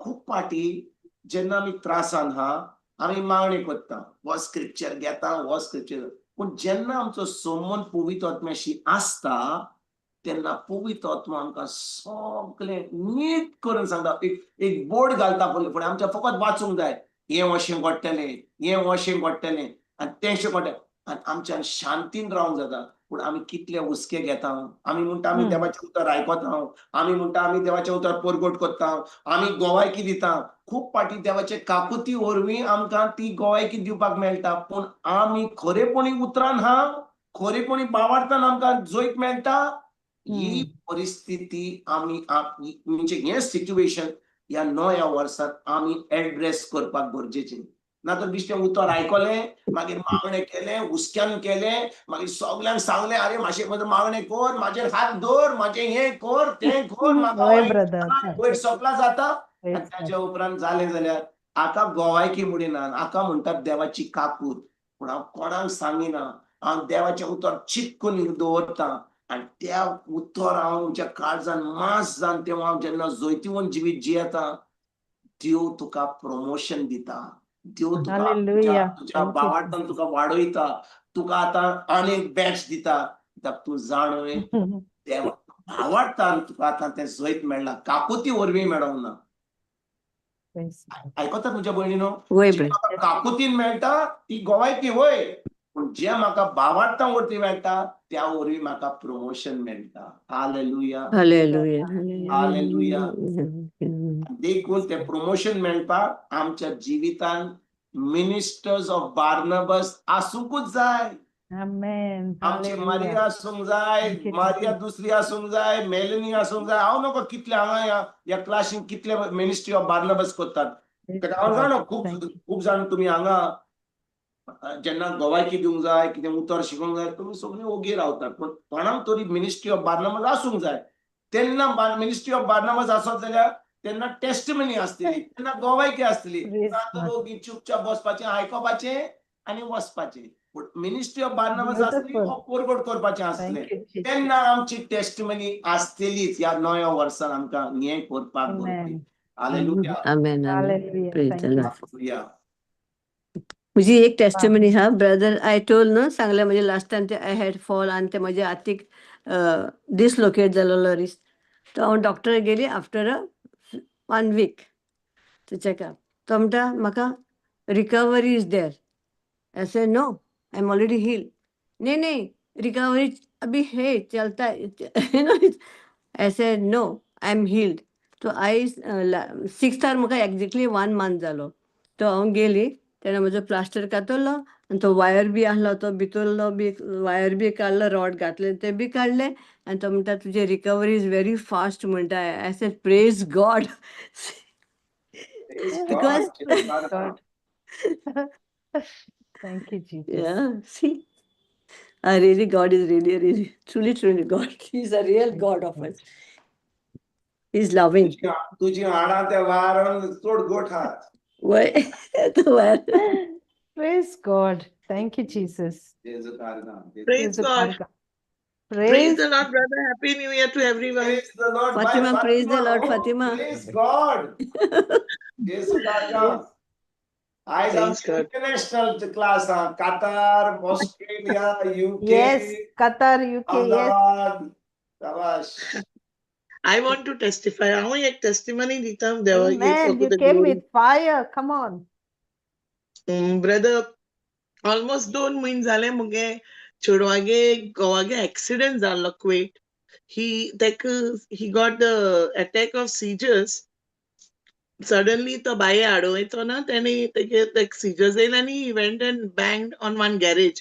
खूब फावटी जेन्ना आमी त्रासान आहा, आमी मागणी करता, हो स्क्रिप्चर घेता, हो स्क्रिप्चर. पूण जेन्ना आमचो संबंद पवित्र आत्म्याशी आसता, तेन्ना पवित्र आत्मा आमकां सगळें नीट करून सांगता. एक एक बोर्ड घालता फुडें फुडें आमच्या, फकत वाचूंक जाय, हें अशें घडटलें, हें अशें घडटलें आनी तें अशें घडटलें आनी आमच्यान शांतीन रावंक जाता. पूण आमी कितले हुस्के घेता. आमी म्हणटा आमी देवाचें उतर आयकता, आमी म्हणटा आमी देवाचें उतर परगट करता, आमी गोवायकी दिता. खूब फावटी देवाचे काकुती वरवीं आमकां ती गोवायकी दिवपाक मेळटा, पूण आमी खरेपणी उतरान हा, खरेपणी बावार्थान आमकां जैत मेळटा? ही परिस्थिती आमी म्हणजे हें सिट्युएशन ह्या नव्या वर्सात आमी एड्रेस करपाक गरजेचें. ना तर बेश्टें उतर आयकलें, मागीर मागणें केलें, हुस्क्यान केलें, मागीर सगल्यांक सांगलें, अरे, मातशें म्हजें मागणें कर, म्हाजेर हात दवर, म्हाजें हें कर, तें कर, म्हाका वयर सगळा जाता. आनी ताच्या उपरांत जालें जाल्यार हाका गोवायकी म्हणिना, हाका म्हणटात देवाची काकूत. पूण हांव कोणाक सांगिना. हांव देवाचें उतर चिटकून दवरता आनी त्या उतर हांव म्हज्या काळजान मास जावन तें हांव जेन्ना जैतिवंत जिवीत जियेता, देव तुका प्रमोशन दिता. देव तुका तुज्या Thank you, बावार्थान Jesus. तुका वाडयता, तुका आतां आनीक बॅच दिता, कित्याक तूं जाणय, देव भावार्थान तुका आतां तें जैत मेळ्ळां, काकुती वरवीं मेळोंक ना. Praise God. आयकतात म्हज्या भयणीनो? वय जी ब्रदर. म्हाका काकुतीन मेळटा ती गोवायकी वय, पूण जे म्हाका भावार्थां वरवीं मेळटा, त्या वरवीं म्हाका प्रमोशन मेळटा. हालेलुया. Hallelujah. Hallelujah. देखून ते प्रमोशन मेळपाक आमच्या जिवितान मिनिस्टर्स ऑफ बार्नबस आसूंकूच जाय. Amen. आमची Hallelujah. Maria आसूंक जाय, Thank you, Maria Jesus. दुसरी आसूंक जाय, मेलनी आसूंक जाय. हांव नको कितले हांगा ह्या क्लासीन कितले मिनिस्ट्री ऑफ बार्नबस करतात. Praise ताका हांव God. जाणा, खूब Thank you. खूब जाण तुमी हांगा जेन्ना गोवायकी दिवंक जाय, कितें उतर शिकोवंक जाय, तुमी सगळीं ओगी रावतात. पूण कोणाक तरी मिनिस्ट्री ऑफ बार्नबस आसूंक जाय. तेन्ना मिनिस्ट्री ऑफ बार्नबस आसत जाल्यार तेन्ना टेस्टमनी आसतली, तेन्ना गोवायकी आसतली. Praise ना तर God. ओगी चुपचाप बसपाचें, आयकोपाचें आनी वचपाचें. पूण मिनिस्ट्री ऑफ बार्नबस आसली, Beautiful. हो परगट करपाचें आसलें, Thank you, Jesus. तेन्ना आमची टेस्टमनी आसतलीच. ह्या नव्या वर्सान आमकां हें करपाक Amen. गरजेचें. Hallelujah. Amen. Amen. Hallelujah. Praise Thank the you. Lord. Hallelujah. म्हजी एक टेस्टिमनी हा ब्रदर. I told न्हू, सांगलें म्हणजे लास्ट टायम ते I had fall आनी ते म्हज्या हातीक डिसलोकेट जालेलो रिस्ट. तो हांव डॉक्टर गेली after a one week to checkup. तो म्हणटा, म्हाका recovery is there. I say, no, I am already heal. नहीं नहीं, रिकवरी अभी है, चलता है. I say, no, I am healed. तो I सिक्स्थार म्हाका एक्झॅक्टली वन मंथ जालो. तो हांव गेली तेन्ना म्हजो प्लास्टर कातरलो आनी तो वायर बी आहलो, तो भितरलो बी वायर बी काडलो, रॉड घातले ते बी काडले. आनी तो म्हणटा, तुजें रिकवरी is very fast म्हणटा. I say, praise God. Praise Because God. God. Thank you, Jesus. Yeah, see, really, God is really, really, truly, truly God. He's a real Thank God you, of Lord. Us. He's loving. तुजी हाडां त्या वारान चड गोठ आहात. Why? The wire. Praise God. Thank you, Jesus. जेजू कारगां. Praise Praise God. God. Praise Praise the Lord, brother. Happy New Year to everyone. Praise the Lord. Bye, Fatima, praise the Lord, Oh, Fatima. Praise God. जेजू कारगां. आयज Praise आमची God. International class हा. Qatar, Australia, UK, Yes, Qatar, UK, yes. Ahmedabad. शाबाश. I want to testify. हांव एक testimony दिता देवाक Amen. For You the came glory. With fire. Come on. Brother, almost 2 म्हयने जाले, मुगे चेडवागे घोवागे एक्सिडेंट जाल्लो कुवेट. ही ताका he got the attack of seizures suddenly. तो बाये आडवयतो ना, तेणे तेगे तेका सिजर्स येयले आनी he went and banged on one garage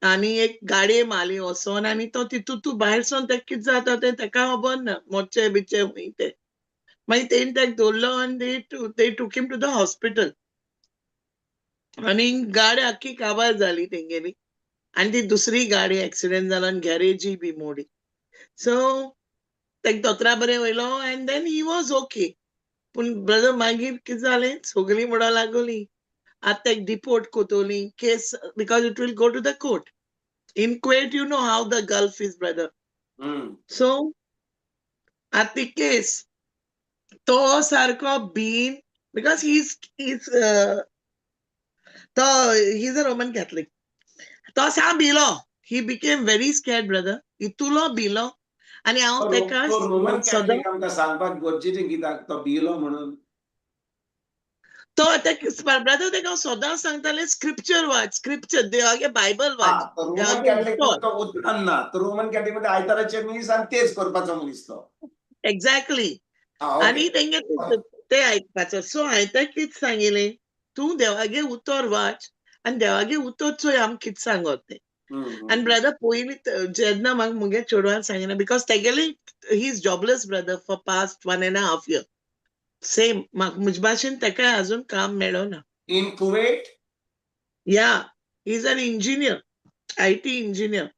आनी एक गाडये मारली वचोन. आनी तो तितूंत तूं भायर सरोन तेका कितें जाता तें तेका खबर ना, मोडचे बिडचे खंय ते. मागीर तेणी तेका दवरलो आनी they took him to the hospital. आनी गाडी आख्खी काबार जाली तेंगेली आनी ती दुसरी गाडी एक्सिडेंट जालो आनी गॅरेजय बी मोडी. सो तेका दोतोरा बरें वयलो and then he was okay. पूण ब्रदर, मागीर कितें जालें, सगळीं म्हणूंक लागली आतां तेका deport Kotoli case, because it will go to the court in Kuwait. You know how the Gulf is, brother. So आतां ती केस तो सारको been because he is तो he is a Roman Catholic. तो सा भिलो. He became very scared, brother. इतुलो भिलो आनी हांव तेका तो रोमन सदां कॅथलिक आमकां सांगपाक गरजेचें कित्याक तो भिलो म्हणून? तो ब्रदर, तेका हांव सदां सांगतालें, स्क्रिप्चर वाच, स्क्रिप्चर, देवागे बायबल वाच. हा, तो रोमन देवागे कॅथलिक उतर. तो उतरान ना. तो रोमन कॅथलिक मध्ये आयताराचे मीस आनी तेच करपाचो मनीस तो. एक्झॅक्टली. हा, ओके. आनी तेंगे ते आयकपाचो. सो हांवें ताका कितें सांगिलें, तूं देवागे उतर वाच आनी देवागे उतर चोय आमकां कितें सांगत तें. आनी ब्रदर, पयलीं जेन्ना म्हाका मुगे चेडवान सांगिलें, because तेगेले he is jobless, brother, for past one and half year. Same म्हाका म्हजे भाशेन तेकाय अजून काम मेळना. In Kuwait? Yeah, he is an engineer, IT engineer.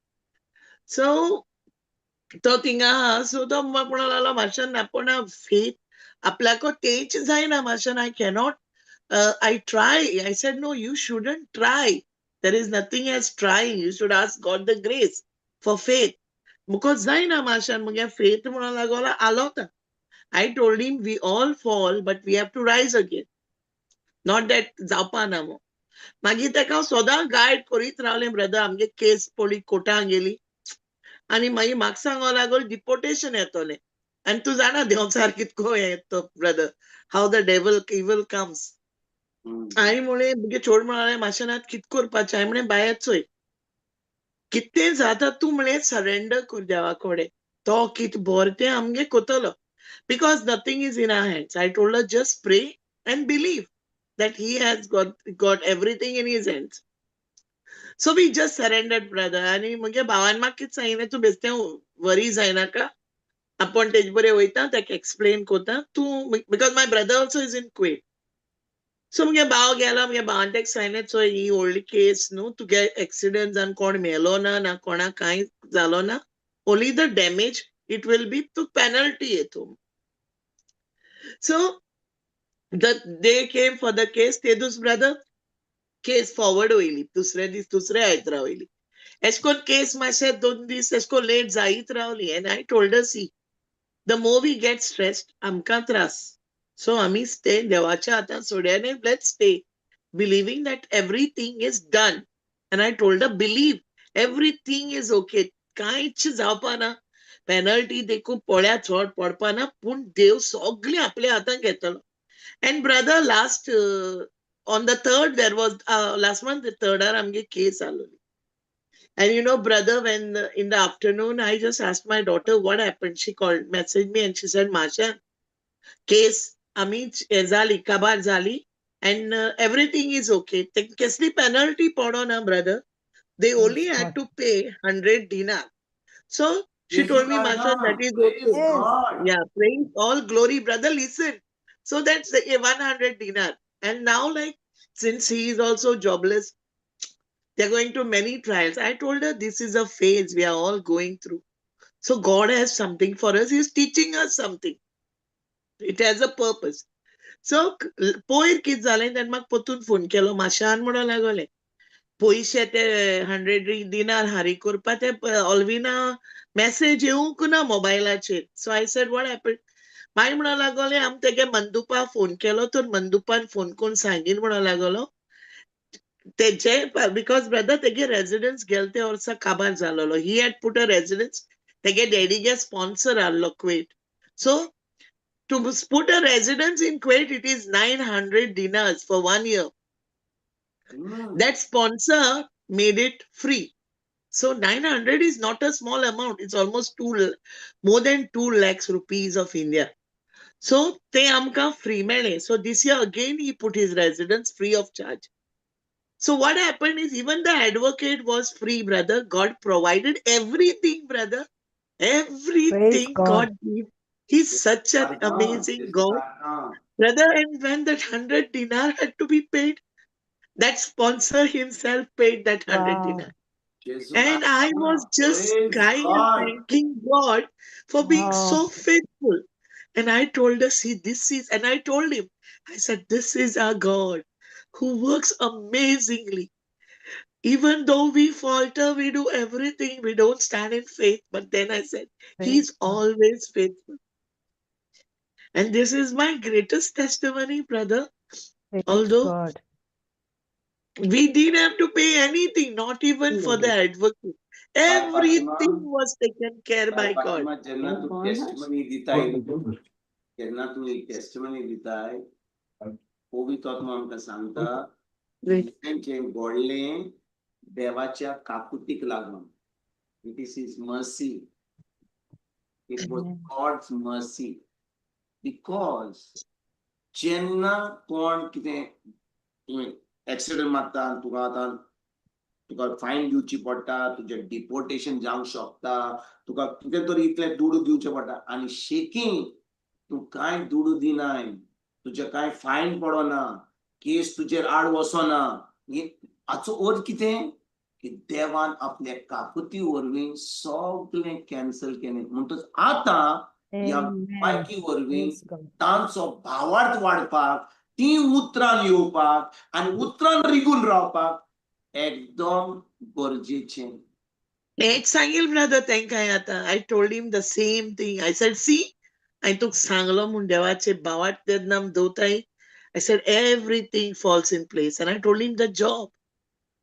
So तो थिंगा आहा. सो तो म्हाका म्हणूंक लागलो, मातशें आपूण फेथ आपल्याको तेच जायना मातशें, I cannot, I try. I said, no, you shouldn't try. There is nothing as trying. You should ask God the grace for faith. Because जायना मातशें मुगे फेथ म्हणूंक लागलो आलोता. I told him, we all fall, but we have to rise again, not that जावपा ना म्हूण. मागीर तेका हांव सदां गायड करीत रावलें ब्रदर. आमगे केस पळय कोर्टाक गेली आनी मागीर म्हाका सांगो लागलो, डिपोर्टेशन येतलें. आनी तूं जाणा देंवचार कितको हें तो brother, how the devil evil comes. हांवें म्हणलें, मुगे चेडूं म्हणालें, मातशें आतां कितें करपाचें? हांवें म्हणलें, बाये, चोय कितें जाता, तूं म्हणलें सरेंडर कर देवा कडेन. तो कितें बरें तें आमगे कोतलो, because nothing is in our hands. I told her, just pray and believe that he has got everything in his hands. So we just surrendered, brother. आनी मुगे भावान म्हाका कितें सांगिल्लें, तूं बेश्टें वरी जायनाका, आपूण तेजे बरें वयता, ताका एक्सप्लेन कोता तूं, because my brother also is in Kuwait. So मुगे भाव गेलो, मुगे भावान ताका सांगलें, चोय, ही व्हडली केस न्हू, तुगे एक्सिडंट जावन कोण मेलो ना, ना कोणाक कांय जालो ना, only the damage it will be, तुका penalty येतू. So the day came for the case. ते दीस ब्रदर केस फॉरवर्ड वयली, दुसरे दीस, दुसरे आयतरा वयली. एश कोन केस मातशे 2 दीस एश कोन लेट जायत रावली. And I told, see, the more we get stressed, आमकां त्रास. सो आमी स्टे देवाच्या हातान सोडया न्ही. Let stay believing that everything is done. And I told her, believe everything is okay, कांयच जावपा ना. पेनल्टी देखून पोळ्या चड पडपाना, पूण देव सगळें आपल्या हातान घेतलो. And brother, last on the third, there was last month थर्डार आमगे केस आसलोली. And you know, brother, when in the afternoon, I just asked my daughter what happened. She called, messaged me, and she said, "Masha, case आमी हे जाली, काबार जाली, and everything is okay." ते कसली penalty पडोना, brother. They only Praise had God. To pay 100 dinar. So she told me, "Masha, that is Praise okay." Yes. God. Yeah, praise all glory, brother. Listen. So that's a 100 dinar. And now, like, since he is also jobless, they're going to many trials. I told her this is a phase we are all going through. So God has something for us. He's teaching us something. It has a purpose. So पोयर कित जालें, तेन्ना म्हाका परतून phone केलो, माशान म्हणून लागले, पयशे ते 100 दिनार हारी करपा ते ऑलविना मेसेज येवंक ना मोबायलाचेर. So I said, "What happen?" मागीर म्हणून लागले, आम तेगे मंदुपा फोन केलो, तर मंदुपान फोन करून सांगीन म्हणून लागलो तेजे, because brother, तेगे रेजिडन्स गेले ते वर्सा काबार जालोलो. He had put a residence. तेगे डॅडीगे स्पॉन्सर आहलो Kuwait. So to put a residence in Kuwait, it is 900 dinars for one year. That sponsor made it free. So 900 is not a small amount. It's almost more than 2 lakhs rupees of India. So ते आमकां free मेळ्ळे. So this year again he put his residence free of charge. So what happened is even the advocate was free, brother. God provided everything, brother. Everything God. God gave. He's such an amazing God. Brother, and when that 100 dinar had to be paid, that sponsor himself paid that 100 dinar. And I was just Praise crying and God. Thanking God for being so faithful. And I told her, see, this is, and I told him, I said, "This is our God who works amazingly. Even though we falter, we do everything, we don't stand in faith." But then I said, Praise "He's God. Always faithful." And this is my greatest testimony, brother. Praise Although God. We didn't have to pay anything, not even for the advocate. Everything was taken care by God. Fatima, जेन्ना तूं testimony दिताय, जेन्ना तूं testimony दिताय, पवित्र आत्मा आमकां सांगता, तेंचें घडलें देवाच्या काकुतीक लागून. It is His mercy. It was Amen. God's mercy, because जेन्ना कोण कितें एक्सिडंट मारता, तुका आतां तुका फायन दिवची पडटा, तुजें डिपोर्टेशन जावंक शकता, तुका कितें तरी इतलें दुडू दिवचें पडटा, आनी शेकी तूं कांय दुडू दिनाय, तुजें कांय फायन पडना, केस तुजेर आड वचना, हाचो अर्थ कितें की देवान आपल्या काकुती वरवीं सगळें कॅन्सल केलें. म्हणटच आतां ह्या Amen. बायकी वरवीं Praise God. तांचो भावार्थ वाडपाक, ती उतरान येवपाक आनी उतरान रिगून रावपाक एकदम गरजेचें. हेच सांगील ब्रदर तांकां आतां. I told him the same thing. I said, "See, हांवें तुका सांगलो म्हूण देवाचे भावार्थ जेन्ना आमी दवरताय," I said, "everything falls in place." And I told him the job.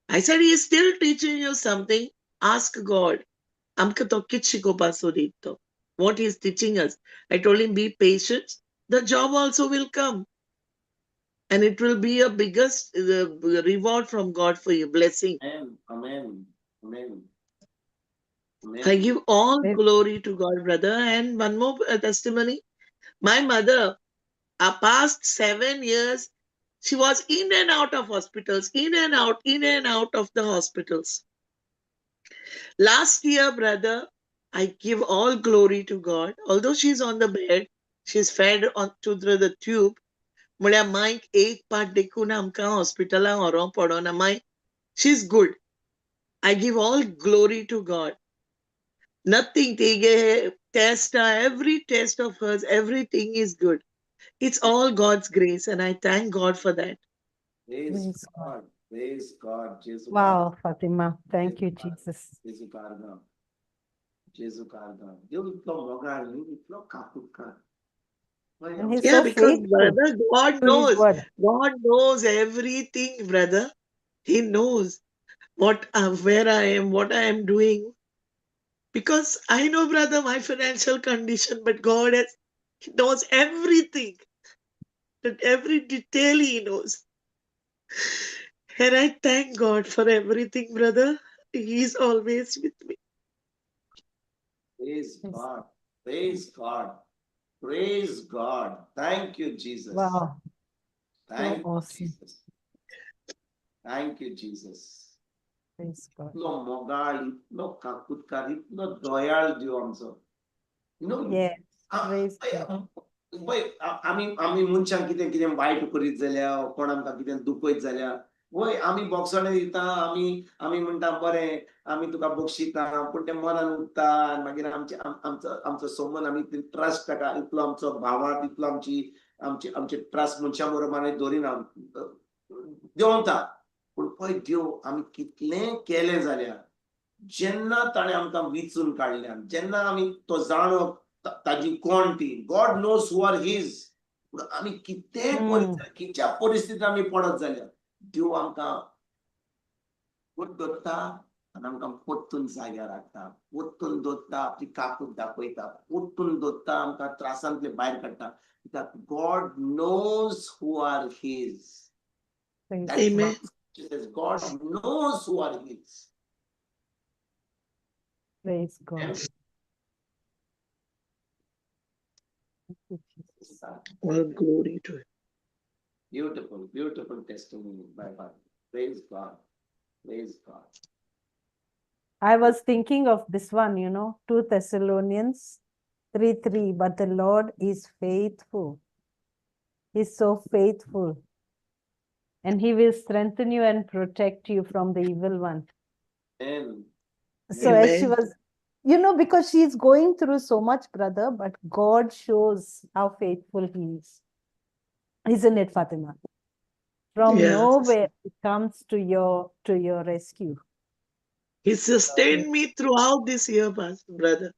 I said, "He is still teaching you something. Ask God." आमकां तो कित शिकोवपा सोदीत तो. What he is teaching us. I told him, "Be patient. The job also will come. And it will be a biggest reward from God for you, blessing." Amen, amen, amen. I give all Praise- glory to God, brother. And one more testimony. My mother, past 7 years, she was in and out of hospitals, in and out of the hospitals. Last year, brother, I give all glory to God. Although she's on the bed, she's fed on to the tube. म्हळ्यार मायक एक पाट देखून आमकां हॉस्पिटलान व्हरोंक पडना. My, she is good. I give all glory to God. Nothing, they test, every test of hers, everything is good. It's all God's grace, and I thank God for that. Praise Praise God. God. Praise God. Jesu. Wow, Fatima. Thank you, God. Jesus. जेजू कारगांव, जेजू कारगांव. देव इतलो मोगाळ न्ही, इतलो काकुटकार. And he's Yeah, so because faithful brother, God to his knows. Word. God knows everything, brother. He knows what where I am, what I am doing. Because I know, brother, my financial condition, but God has, He knows everything. That every detail He knows. And I thank God for everything, brother. He is always with me. Praise Yes. God. Praise God. Praise God. Thank you, Jesus. Wow. Thank you, awesome. Jesus. Thank you, Jesus. Praise God. इतलो मोगाळ, इतलो काकुतकार, इतलो दयाळ देव आमचो. You know, Yes. Praise God. पळय आमी आमी मनशांक कितें कितें वायट करीत जाल्यार, कोण आमकां कितें दुखयत जाल्यार, वय आमी बोगसणें दिता, आमी आमी म्हणटा बरें आमी तुका बक्षिता, पूण तें मनान उरता आनी मागीर आमचे आमचो आमचो संबंद आमी ट्रस्ट ताका इतलो आमचो भावात इतलो आमची आमची आमचे ट्रस्ट मनशां बरोबर आमी दवरिना, देंवता. पूण पळय देव आमी कितलें केलें जाल्यार जेन्ना ताणें आमकां विचून काडल्या, जेन्ना आमी तो जाणो ताजी कोण ती, God knows who are his. पूण आमी कितें करीत जाल्यार, खंयच्या परिस्थितींत आमी पडत जाल्यार देव आमकां फट दवरता आनी आमकां परतून जाग्यार हाडटा, परतून दवरता, आपली काकूट दाखयता, परतून दवरता, आमकां त्रासांतले भायर काडटा. कित्याक God knows who are his. Praise That's Amen. what it says. God knows who are his. Praise God. Thank you, Jesus. All glory to Him. Beautiful, beautiful testimony by God. Praise God. Praise God. I was thinking of this one, 2 Thessalonians 3:3, but the Lord is faithful. He's so faithful. And he will strengthen you and protect you from the evil one. Amen. So as she Amen. was, because she's going through so much, brother, but God shows how faithful he is. Isn't it, Fatima? From Yes. nowhere he comes to your rescue. He sustained me throughout this year, Pastor, brother.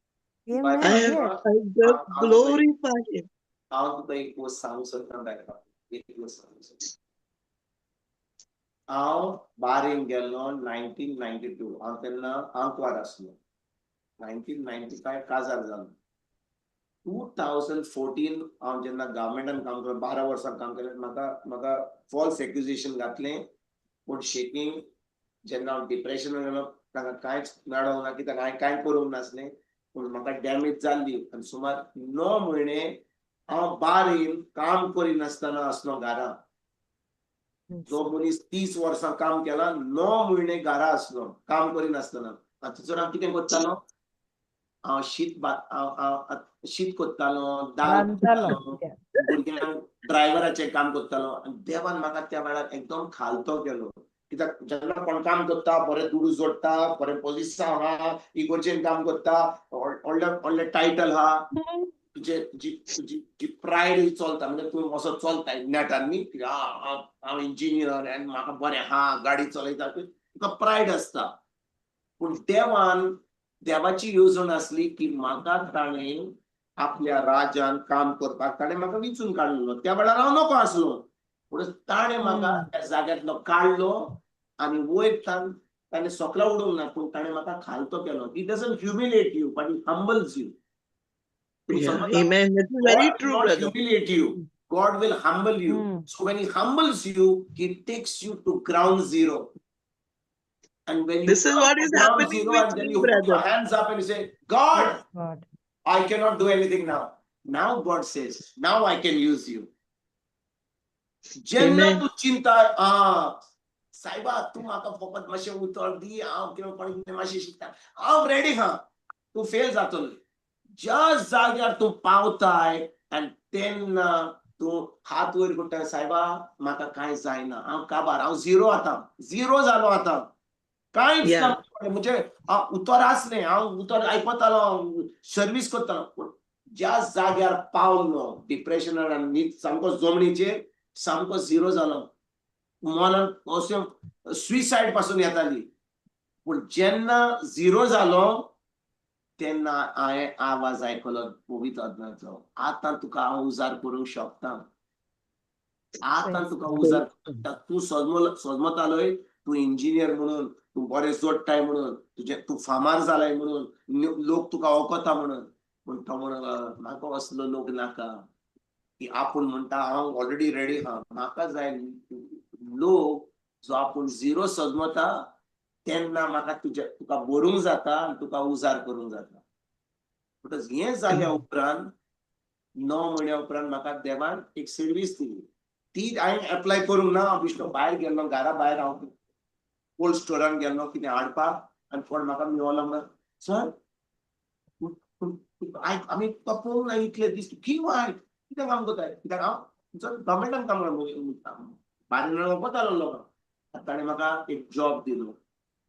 Amen. I have Yes. I just glorify Him. हांव तुका एक गोश्ट सांगूंक सोदता बायबा, एक गोश्ट सांगूंक सोदता. हांव बारीन गेल्लो 1992, हांव तेन्ना आंकवार आसलो. 1995 काजार जालो. 2014 हांव जेन्ना गव्हर्मेंटान काम केलें, 12 वर्सां काम केलें, म्हाका म्हाका फॉल्स एक्युजेशन घातलें. पूण शेकीं जेन्ना हांव डिप्रेशनान गेलो, तांकां कांयच मेळोंक ना, कित्याक हांवें कांय करूंक नासलें. पूण म्हाका डॅमेज जाल्ली आनी सुमार 9 म्हयने हांव बारीन काम करिनासतना आसलो घरा. जो मनीस 30 वर्सां काम केलां, 9 म्हयने घरा आसलो काम करिनासतना. आतां थंयसर हांव कितें करतालो, हांव शीत शीत करतालो, दाळ करतालो, भुरग्यांक ड्रायव्हराचें काम करतालो. आनी देवान म्हाका त्या वेळार एकदम खालतो केलो. कित्याक जेन्ना कोण काम करता, बरें दुडू जोडटा, बरें पोजिसांव आहा, इगोर्जेन काम करता, व्हडलें व्हडलें टायटल आहा, तुजे जी तुजी जी प्रायड चलता, म्हणजे तूं असो चलता नेटान न्ही, हांव इंजिनियर आनी म्हाका बरें आहा, गाडी चलयता, तुका प्रायड आसता. पूण देवान देवाची येवजण आसली की म्हाका ताणें आपल्या राजान काम करपाक ताणें म्हाका विचून काडलो. त्या वेळार हांव नको आसलो, पूण ताणें म्हाका त्या जाग्यांतलो काडलो आनी वयर ताणें सकला उडोवंक ना, पूण ताणें म्हाका खालतो केलो. He doesn't humiliate you, but he humbles you. Yeah, amen. That's very God true, will not brother. humiliate you. God will humble you. So when he humbles you, he takes you to ground zero. And when you This is come what to is ground happening zero, with and then me, you put your brother. hands up and you say, God, Yes, God, I cannot do anything now. Now God says, now I can use you. जेन्ना Amen. तूं चिंता, सायबा तूं म्हाका फकत मातशें उतर दी, हांव कितें कोण कितें मातशें शिकता, हांव रेडी हा, तूं फेल जातलो. ज्या जाग्यार तूं पावताय आनी तेन्ना तूं हात वयर करता, सायबा म्हाका कांय जायना, हांव काबार, हांव झिरो आतां, झिरो जालो आतां, कांयच ना. म्हणजे हांव उतर आसलें, हांव उतर आयकतालो, सर्वीस करतालो, पूण ज्या जाग्यार पावलो डिप्रेशनान आनी सामको जमनीचेर सामको झिरो जालो, मनान अशें सुसायड पासून येताली. पूण जेन्ना झिरो जालो तेन्ना हांवें आवाज आयकलो पवित्र आत्म्याचो, आतां तुका हांव उजार करूंक शकता, आतां तुका उजार, तूं सजमतालोय, तूं इंजिनियर म्हणून, तूं बरें जोडटाय म्हणून, तुजें तूं फामार जालाय म्हणून, लोक तुका वळखता म्हणून. पूण तो म्हणूंक लागलो, म्हाका असलो लोक नाका की आपूण म्हणटा हांव ऑलरेडी रेडी आहा. म्हाका जाय लोक जो आपूण झिरो सजमता तेन्ना म्हाका तुज्या तुका बरोवंक जाता आनी तुका उजार करूंक जाता. म्हणटच हें जाल्या उपरांत 9 म्हयन्या उपरांत म्हाका देवान एक सर्वीस दिली. ती हांवें एप्लाय करूंक ना. हांव बेश्टो भायर गेल्लो, घरा भायर हांव कोल्ड स्टोरान गेल्लो कितें हाडपाक, आनी कोण म्हाका मेवलो म्हणून, सर आयक, आमी तुका पळोवंक ना इतले दीस, तूं कितें वायट कितें काम करताय? कित्याक हांव गव्हर्मेंटान काम करता, भायर वतालो लोकांक. ताणें म्हाका एक जॉब दिलो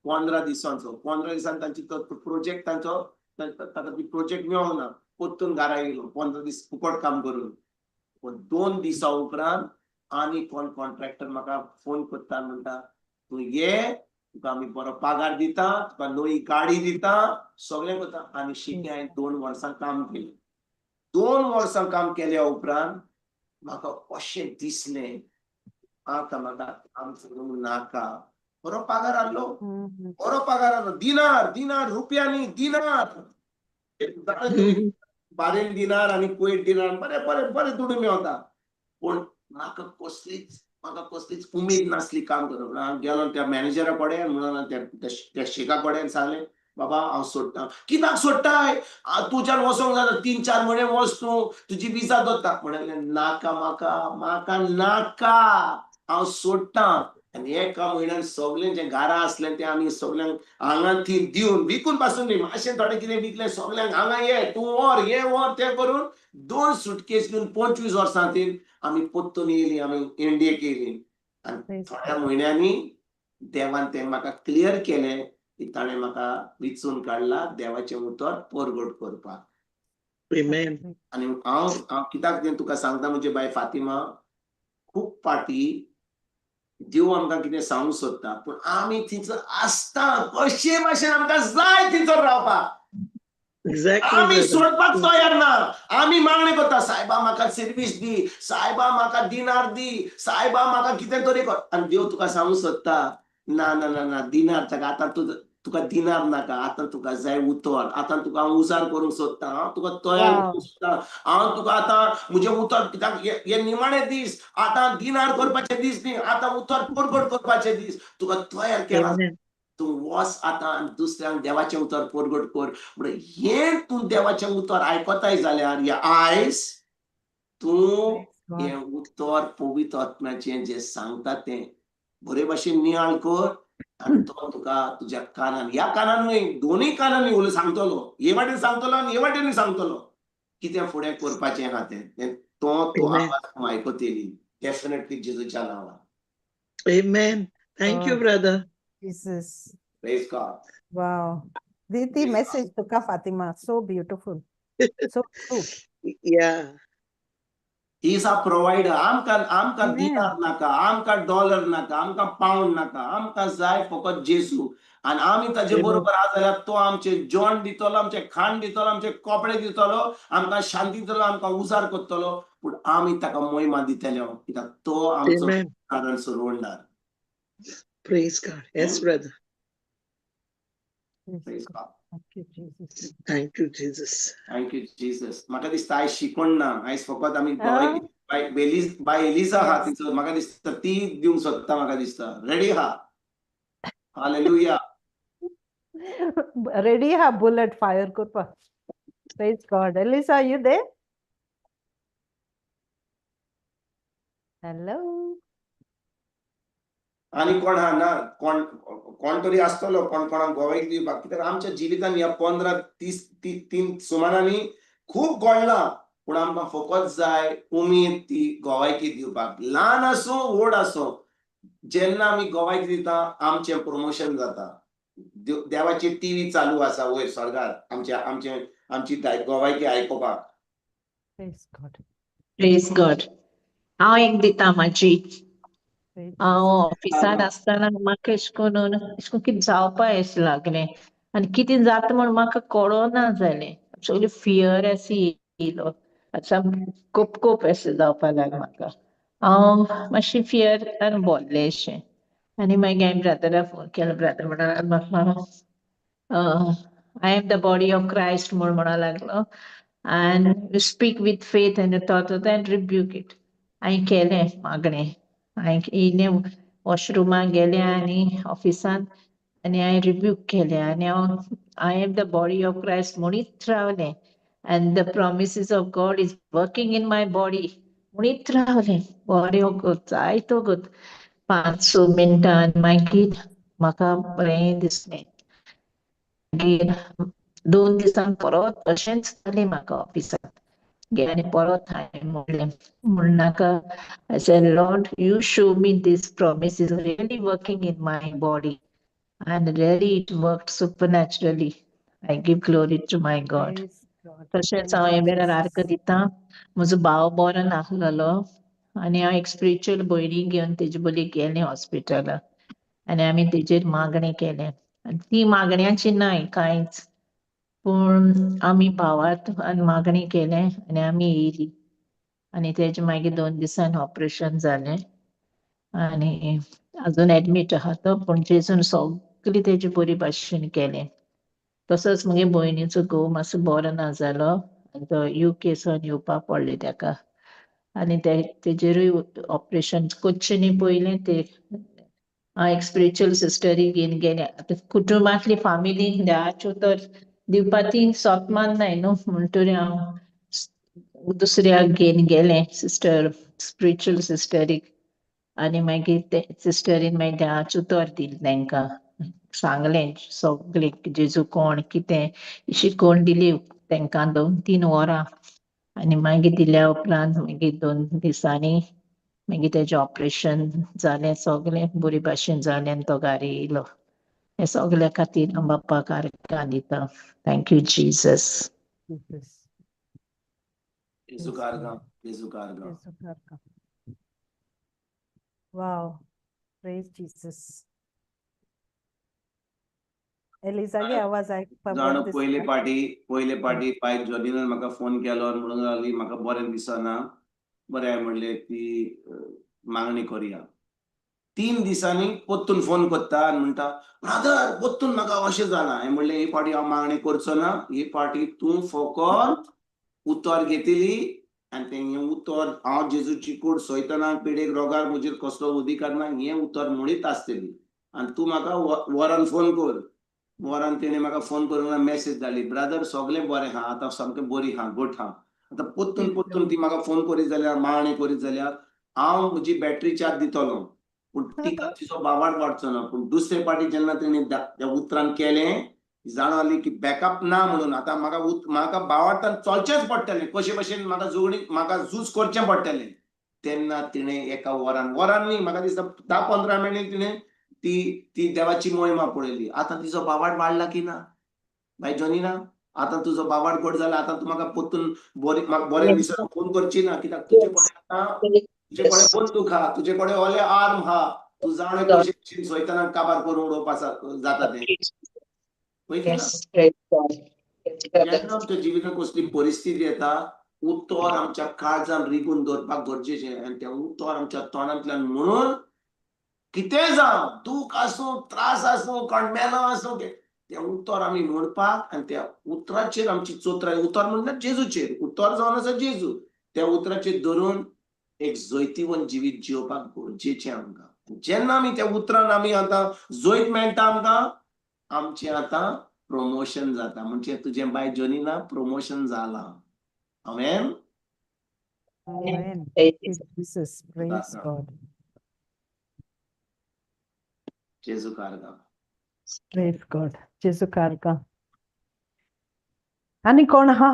15 दिसांचो. 15 दिसान तांची तो प्रोजेक्ट तांचो ताका ती प्रोजेक्ट मेळोंक ना, परतून घरा येयलो 15 दीस फुकट काम करून. पूण 2 दिसां उपरांत आनी कोण कॉन्ट्रॅक्टर म्हाका फोन करता, म्हणटा तूं ये, तुका आमी बरो पगार दिता, तुका नवी गाडी दिता, सगळें करता. आनी शिकें हांवें 2 वर्सां काम केलें. 2 वर्सां काम केल्या उपरांत म्हाका अशें दिसलें आतां म्हाका काम करूंक नाका. बरो पगार आहलो, बरो पगार आहलो, दिनार दिनार रुपयांनी दिनार, बारेन दिनार आनी कुवेट दिनार, बरे बरे बरे दुडू मेवता. पूण म्हाका कसलीच उमेद नासली काम करूंक. हांव गेलो त्या मॅनेजरा कडेन, म्हणून त्या शेखा कडेन सांगलें, बाबा हांव सोडटा. कित्याक सोडटाय? तुज्यान वचोंक जाता, 3-4 म्हयने वच तूं, तुजी विजा दवरता. म्हणलें नाका, म्हाका म्हाका नाका, हांव सोडटा. आनी एका म्हयन्यान सगळें जें घरा आसलें तें आमी सगल्यांक हांगा थंय दिवन, विकून पासून न्ही, मातशें थोडें कितें विकलें सगल्यांक, हांगा ये तूं व्हर, हें व्हर, तें करून 2 सुटकेस घेवन 25 वर्सां खातीर आमी परतून येयलीं, आमी इंडियेक येयलीं. आनी थोड्या म्हयन्यांनी देवान तें म्हाका क्लियर केलें की ताणें म्हाका विचून काडला देवाचें उतर परगट करपाक. आनी हांव कित्याक तें तुका सांगता म्हणजे बाय फातिमा, खूब फाटी देव आमकां कितें सांगूंक सोदता, पूण आमी थंयसर आसता कशे भाशेन आमकां जाय थंयसर रावपाक. आमी सोडपाक तयार ना. आमी मागणी करता, सायबा म्हाका सर्वीस दी, सायबा म्हाका दिनार दी, सायबा म्हाका कितें तरी कर. आनी देव तुका सांगूंक सोदता, ना ना ना ना, दिनार ताका आतां तुका दिनार नाका, आतां तुका जाय उतर, आतां तुका हांव उजार करूंक सोदता, हांव तुका तयार करूंक सोदता, हांव तुका आतां म्हजें उतर, कित्याक हे निमाणे दीस, आतां दिनार करपाचे दीस न्ही, आतां उतर परगट करपाचे दीस, तुका तयार केला, तूं वच आतां आनी दुसऱ्यांक देवाचें उतर परगट कर. म्हणून हें तूं देवाचें उतर आयकताय जाल्यार या आयज तूं हें उतर पवित्र आत्म्याचें जें सांगता तें बरे भाशेन नियाळ कर, आनी तो तुका तुज्या कानान, ह्या कानान न्हय, दोनूय कानांनी उलो सांगतलो, हे वाटेन सांगतलो आनी हे वाटेनूय सांगतलो कितें फुडें करपाचें आहा तें, तो तूं आवाज तूं आयकतली डेफिनेटली जेजूच्या नांवान. Amen. Thank you, brother. Jesus. Praise God. Wow. The message tuka Fatima, so beautiful. So true. Yeah. He is a provider. आमकां दिनार नाका, आमकां डॉलर नाका, आमकां पावंड नाका, आमकां जाय फकत जेजू. आनी आमी ताजे बरोबर आसा जाल्यार तो आमचें जेवण दितलो, आमचें खाण दितलो, आमचे कपडे दितलो, आमकां शांती दितलो, आमकां उजार करतलो. पूण आमी ताका मोहिमा दितले, कित्याक तो आमचो कारण सोडवणदार. Praise God. Yes, brother. Praise God. Thank you, Jesus. Thank you, Jesus. Thank you, Jesus. म्हाका दिसता आयज शिकोण ना, आयज फकत आमी बाय एलिजा आहा तिचो, म्हाका दिसता ती दिवंक सोदता, म्हाका दिसता रेडी आहा. हालेलुया. रेडी आहा बुलेट फायर करपाक. Praise God. Eliza, you there? Hello. आनी कोण हा ना, कोण कोण तरी आसतलो कोण कोणाक गोवाक दिवपाक, कित्याक आमच्या जिवितान ह्या 15-30 सुमारांनी खूब घडलां, पूण आमकां फकत जाय उमेद ती गोवायकी दिवपाक. ल्हान आसूं व्हड आसूं, जेन्ना आमी गोवायकी दिता आमचें प्रमोशन जाता. देवाची टीव्ही चालू आसा वयर स्वर्गार आमचे आमचे आमची गोवायकी आयकुपाक. Praise God. हांव एक दिता म्हाजी. हांव ऑफिसान आसतना म्हाका अशें करून अशें करून कितें जावपा अशें लागलें आनी कितें जाता म्हूण म्हाका कळना जालें. सगळें फियर अशें येयलो, कोप कोप अशें जावपा लागलें म्हाका. हांव मातशें फियर आनी बोल्लें अशें. आनी मागीर हांवें ब्रदराक फोन केलो. ब्रदर म्हणून म्हाका "I am the body of Christ" म्हूण म्हणो लागलो and "Speak with faith and thought and rebuke it." हांवें केलें मागणें. हांवें येयलें, वॉशरुमाक गेलें आनी ऑफिसांत आनी हांवें रिब्यूक केलें आनी हांव "I am the body of Christ" म्हणीत रावलें and "The promises of God is working in my body" म्हणीत रावलें. बरें वगत, जायतो वगत, 5-6 मिनटां आनी मागीर म्हाका बरें दिसलें. मागीर 2 दिसान परत तशेंच जालें म्हाका. ऑफिसांत गेलें आनी परत हांवें म्हणलें, म्हणनाका, I said, "Lord, you show me this promise is really working in my body." And really it worked supernaturally. I give glory to my God. Praise God. तशेंच हांव हे वेळार आर्गां दिता. म्हजो भाव बरो नासलेलो आनी हांव एक स्पिरिच्युअल भयणी घेवन तेजे बली गेलें हॉस्पिटलाक आनी आमी तेजेर मागणें केलें आनी ती मागण्याची नाय कांयच, पूण आमी भावार्थ आनी मागणी केलें आनी आमी येयली आनी तेजें मागीर 2 दिसान ऑपरेशन जालें आनी अजून एडमीट आहा तो, पूण जेजून सगळी तेजी बरी भाशेन केलें. तसोच म्हगे भयणीचो घोव मातसो बरो ना जालो आनी तो युके सावन येवपाक पडलें तेका आनी ते तेजेरूय ऑपरेशन करचें न्ही पयलें ते हांव एक स्पिरिच्युअल सिस्टरी घेवन गेलें. आतां कुटुंबांतली फामिली देवाचें उतर दिवपा ती सोंपें माननाय न्हू, म्हणटरी हांव दुसऱ्याक घेवन गेलें सिस्टर, स्पिरिच्युअल सिस्टरीक आनी मागीर ते सिस्टरीन मागीर देवाचें उतर दिलें, तांकां सांगलें सगळें, जेजू कोण कितें, शिकवण दिली तांकां 2-3 वरां. आनी मागीर दिल्या उपरांत मागीर 2 दिसांनी मागीर तेजें ऑपरेशन जालें, सगळें बरे भाशेन जालें आनी तो घरा येयलो. हे सगल्या खातीर हांव बाप्पाक आर्गां दिता. Thank you Jesus. Jesus. जेजूक आर्गां, जेजूक आर्गां. जेजूक आर्गां. Wow. Praise Jesus. एलिजागे आवाज आयकपाक जाणो बरो पयले दिसता. पाटी पयले पाटी बाय जॉलिनान म्हाका फोन केलो आनी म्हणूंक लागली, म्हाका बरें दिसना. बरें, हांवें म्हणलें, ती मागणी करुया. 3 दिसांनी परतून फोन करता आनी म्हणटा, "ब्रदर, परतून म्हाका अशें जालां." हांवें म्हणलें, ही पाटी हांव मागणी करचो ना. ही पाटी तूं फकत उतर घेतली आनी तें हें उतर, "हांव जेजूची कूड सोयतना, पिडेक रोगार म्हजेर कसलो अधिकार ना," हें उतर म्हणीत आसतली आनी तूं म्हाका वरान फोन कर. वरान तेणें म्हाका फोन करून मॅसेज धाडली, "ब्रदर, सगळें बरें आहा, आतां सामकें बरी आहा, घट आहा." आतां परतून परतून ती म्हाका फोन करीत जाल्यार, मागणी करीत जाल्यार हांव म्हजी बॅटरी चार्ज दितलो, पूण तिका तिचो भावार्थ वाडचो ना. पूण दुसरे पाटी जेन्ना तेणी त्या उतरान केलें, जाणवली की बॅकअप ना म्हणून आतां म्हाका म्हाका भावार्थान चलचेंच पडटलें, कशे भशेन म्हाका झगडी, म्हाका झूज करचें पडटलें. तेन्ना तिणें एका वरान, वरान न्ही, म्हाका दिसता 10-15 मिनट तिणें ती ती देवाची मोहिमा पळयली. आतां तिचो भावार्थ वाडला की ना? बाय जॉनिना, आतां तुजो भावार्थ गोड जाला. आतां तूं म्हाका परतून बरी, म्हाका बरें दिसना फोन करची ना, कित्याक तुजे कडेन आतां तुजे कडेन बंदूक आहा, तुजे कडेन ओले आर्म आहा. तूं जाणा कशे भशेन सोयताना काबार करून उडोवपा जाता तें. पळयता ना? Yes, praise God. Yes, brother. जेन्ना आमच्या जिवितांत कसली परिस्थिती येता, उतर आमच्या काळजान रिगून दवरपाक गरजेचें आनी तें उतर आमच्या तोंडांतल्यान म्हणून कितेंय जावं, दूख आसूं, त्रास आसूं, कोण मेलो आसूं, तें उतर आमी म्हणपाक आनी त्या उतराचेर आमची चोत्राय, उतर म्हणल्यार जेजूचेर, उतर जावन आसा जेजू, त्या उतराचेर धरून एक जैतिवंत जिवीत जियोवपाक गरजेचें आमकां. जेन्ना आमी त्या उतरान आमी आतां जैत मेळटा आमकां, आमचें आतां प्रमोशन जाता. म्हणजे तुजें बाय जोनिना प्रमोशन जालां. आमेन. Amen. Praise Praise Jesus. Praise God. जेजूक आर्गां. Praise God. जेजूक आर्गां. आनी कोण आहा?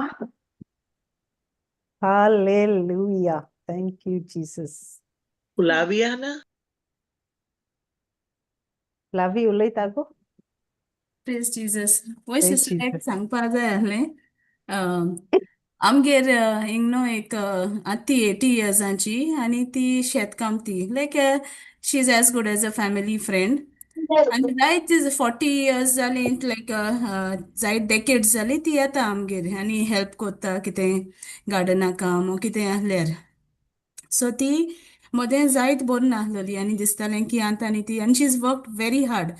Hallelujah. Thank you, Jesus. Flavia ना? फ्लावी, उलयता गो? Praise Jesus. वय Praise sister, एक Jesus. सांगपा जाय आसलें. आमगेर हिंग न्हू एक आत्ती 80 इयर्सांची आनी ती शेतकामती, like she is as good as a family friend. आनी जायत 40 इयर्स जाली, लायक जायत डेकेड्स जाली ती येता आमगेर आनी हेल्प कोत्ता, कितें गार्डना काम वो कितें आहल्यार. सो ती मदें जायत बरी नासलेली आनी दिसतालें की आतां आनी ती, आनी she is work very hard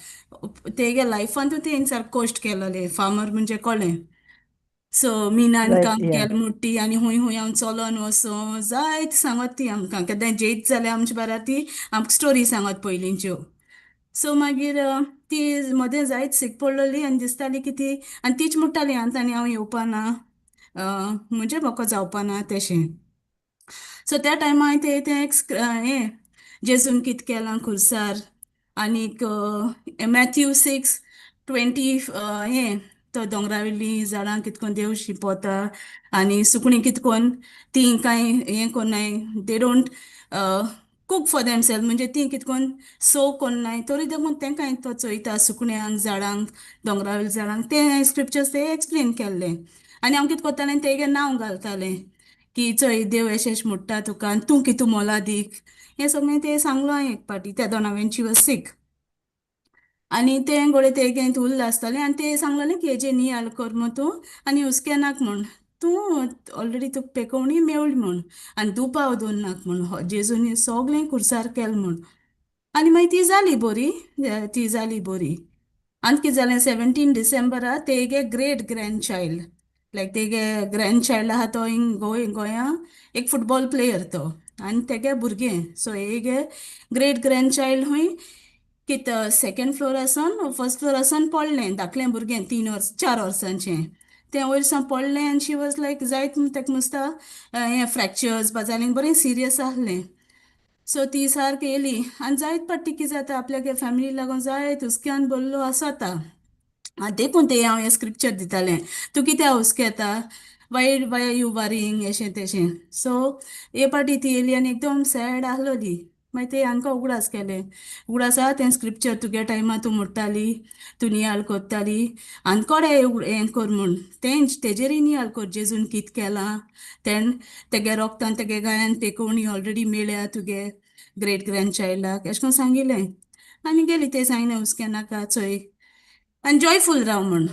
तेगे लायफांतूय तेणें सारको कश्ट केलोले, फार्मर म्हणजे कळ्ळें. सो मिनान काम केलें मुट्टी आनी हुंय हुंय हांव चलोन वचों जायत सांगत ती आमकां. केन्नाय जेयत जाल्यार आमचे बारा ती आमकां स्टोरी सांगत पयलींच्यो. सो मागीर ती मदें जायत सीक पडलेली आनी दिसताली की ती, आनी तीच म्हणटाली आतां आनी हांव येवपा ना, म्हणजे म्हाका जावपा ना तेशें. सो त्या टायमार हांवें तें तें एक हें जेजून कित केलां खुर्सार आनीक मॅथ्यू 6:20 हें तो दोंगरावयलीं झाडां कितकोन देव शिंपोता आनी सुकणीं कितकोन तीं कांय हें कोन्नाय, they don't cook for themself, म्हणजे तीं कितकोन सो कोन्नाय, तरी देखून तेंकां तो चोयता सुकण्यांक, झाडांक, दोंगरावयल्या झाडांक. तें स्क्रिप्चर्स ते एक्सप्लेन केल्ले आनी हांव कितें कोत्तालें, तेगे नांव घालतालें की चोय देव एशें एशें म्हुट्टा तुका आनी तूं कितू मोलादीक, हें सगळें तें सांगलो हांवें एक पाटी त्या दोना when she was सीक. आनी तें गोडे तेगें उल्लें आसतालें आनी ते सांगलेलें की हेजे नियाळ कर मग तूं आनी हुस्के नाक म्हूण, तूं ऑलरेडी तुका पेकोवणी मेवली म्हूण आनी दुबाव दवर नाक म्हूण, जेजून सगळें खुर्सार केलें म्हूण. आनी मागीर ती जाली बरी, ती जाली बरी. आनी कितें जालें, 17 डिसेंबरा तेगे ग्रेट ग्रँड चायल्ड, लायक तेगे ग्रँड चायल्ड आहा तो हिंग गोंय गोंया एक फुटबॉल प्लेयर तो आनी तेगे भुरगें. सो हेगे ग्रेट ग्रँड चायल्ड हुंय कित सेकेंड फ्लोर आसून फर्स्ट फ्लोर आसून पडलें, धाकलें भुरगें 3 वर्स 4 वर्सांचें, तें वयर सावन पडलें आनी शी वॉज लायक जायत तेका मुसता हें फ्रॅक्चर्स बा जालें, बरें सिरियस आहलें. सो ती सारकी येयली आनी जायत पाटी कितें जाता आपल्यागे फॅमिली लागून जायत हुस्क्यान भरलो आसता. देखून ते हांव हें स्क्रिप्चर दितालें, तूं कित्याक हुस्केता, why are you worrying, एशें तेशें. सो हे पाटी ती येयली आनी एकदम सॅड आहलोली. मागीर ते हांकां उगडास केले, उगडास आहा तें स्क्रिप्चर तुगे टायमार तूं म्हणटाली, तूं नियाळ कोत्ताली आनी कोडे हें कर म्हूण, तेंच तेजेरय नियाळ कर, जेजून कित केलां तेण तेगे रोगतान तेगे गायान पेकोवणी ऑलरेडी मेळ्ळ्या तुगे ग्रेट ग्रँड चायल्डाक, एशें करून सांगिल्लें. आनी गेली, ते सांगलें हुस्के नाका चोय आनी जॉयफूल राव म्हूण.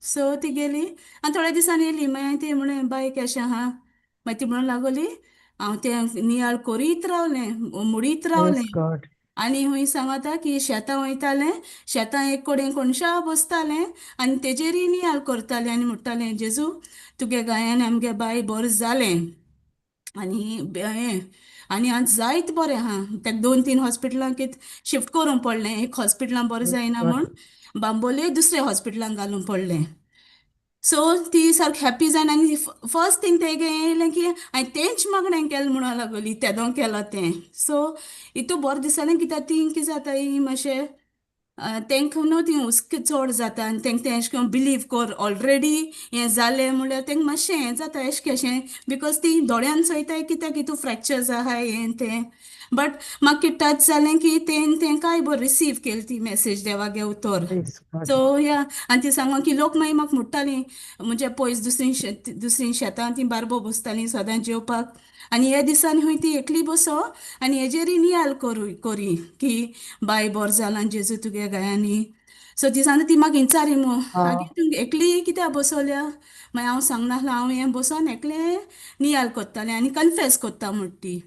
सो ती गेली आनी थोड्या दिसांनी येयली. मागीर हांवें ती म्हणलें, बाय केशें आहा? मागीर ती म्हणूंक लागली, हांव तें नियाळ करीत रावलें, मुडीत रावलें Praise God. आनी हुंय सांगता की शेतां वयतालें, शेतां एक कडेन कोणशा बसतालें आनी तेजेरय नियाळ करतालें आनी म्हणटालें, जेजू तुगे गायान आमगे बाय बरें जालें आनी हें आनी आतां जायत बरें आहा. तेका दोन तीन हॉस्पिटलां कित शिफ्ट करूंक पडलें, एक हॉस्पिटलां बरें Praise जायना God. म्हूण बांबोले दुसऱ्या हॉस्पिटलान घालूंक पडलें. सो ती सारकी हॅप्पी जावन आनी फर्स्ट थिंग तेगे येयलें की हांवें तेंच मागणें केलें म्हणूंक लागली, तेदों केलां तें. सो इतू बरें दिसतालें कित्याक ती कितें जाता ही मातशें तेंका न्हू ती हुस्को चड जाता आनी तेंका तें एशें करून बिलीव कर ऑलरेडी हें जालें म्हणल्यार तेंका मातशें हें जाता एशें कशें, because ती दोळ्यान चोयताय कित्याक हितू फ्रॅक्चर्स आहाय हें तें. बट म्हाका कितें टच जालें की तें तेंकाय बरें रिसीव केली ती मॅसेज, देवागे उतर. Praise God. सो या, आनी ती सांगो की लोक मागीर म्हाका म्हणटालीं, म्हणजे पयस दुसरी दुसरी शेतां ती बारबो बसतालीं सदां जेवपाक आनी ह्या दिसांनी खंय ती एकली बसो आनी हेजेरय नियाळ करू करी की बाय बरें जालां जेजू तुगे गायांनी. सो ती सांगता, ती म्हाका विचारी मू, आगे तूं एकली कित्याक बसोल्या? मागीर हांव सांगनासलें, हांव हें बसोन एकलें नियाळ कोत्तालें आनी कन्फेस कोत्ता म्हूण ती.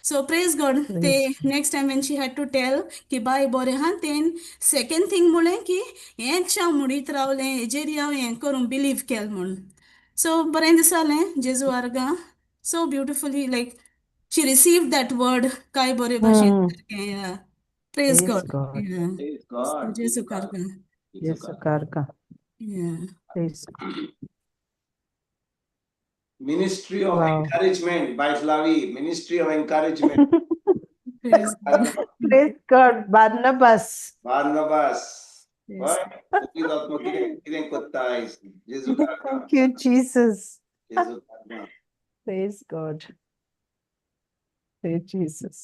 सो प्रेज गॉड ते Praise God. Next time when she had to tell की बाय बरें आहा, तेन सेकंड थिंग म्हणलें की हेंच हांव म्हणीत रावलें, हेजेर हांव हें करूंक बिलीव केलें म्हूण. सो बरें दिसलें जेजू आर्गां, so beautifully like she receive that word काय बरे भाशेन. Praise Praise God. God. Praise God. जेजू आर्गां. Jesu karga. Praise God. Ministry of Wow. Encouragement by Flavi. Ministry of Encouragement. Praise God. Praise God. Barnabas. Barnabas. Praise हय, तुमी आत्मो कितें कितें कोत्ता आयज? जेजू karga. Thank you, Jesus. जेजू karga. Praise God. Praise Jesus.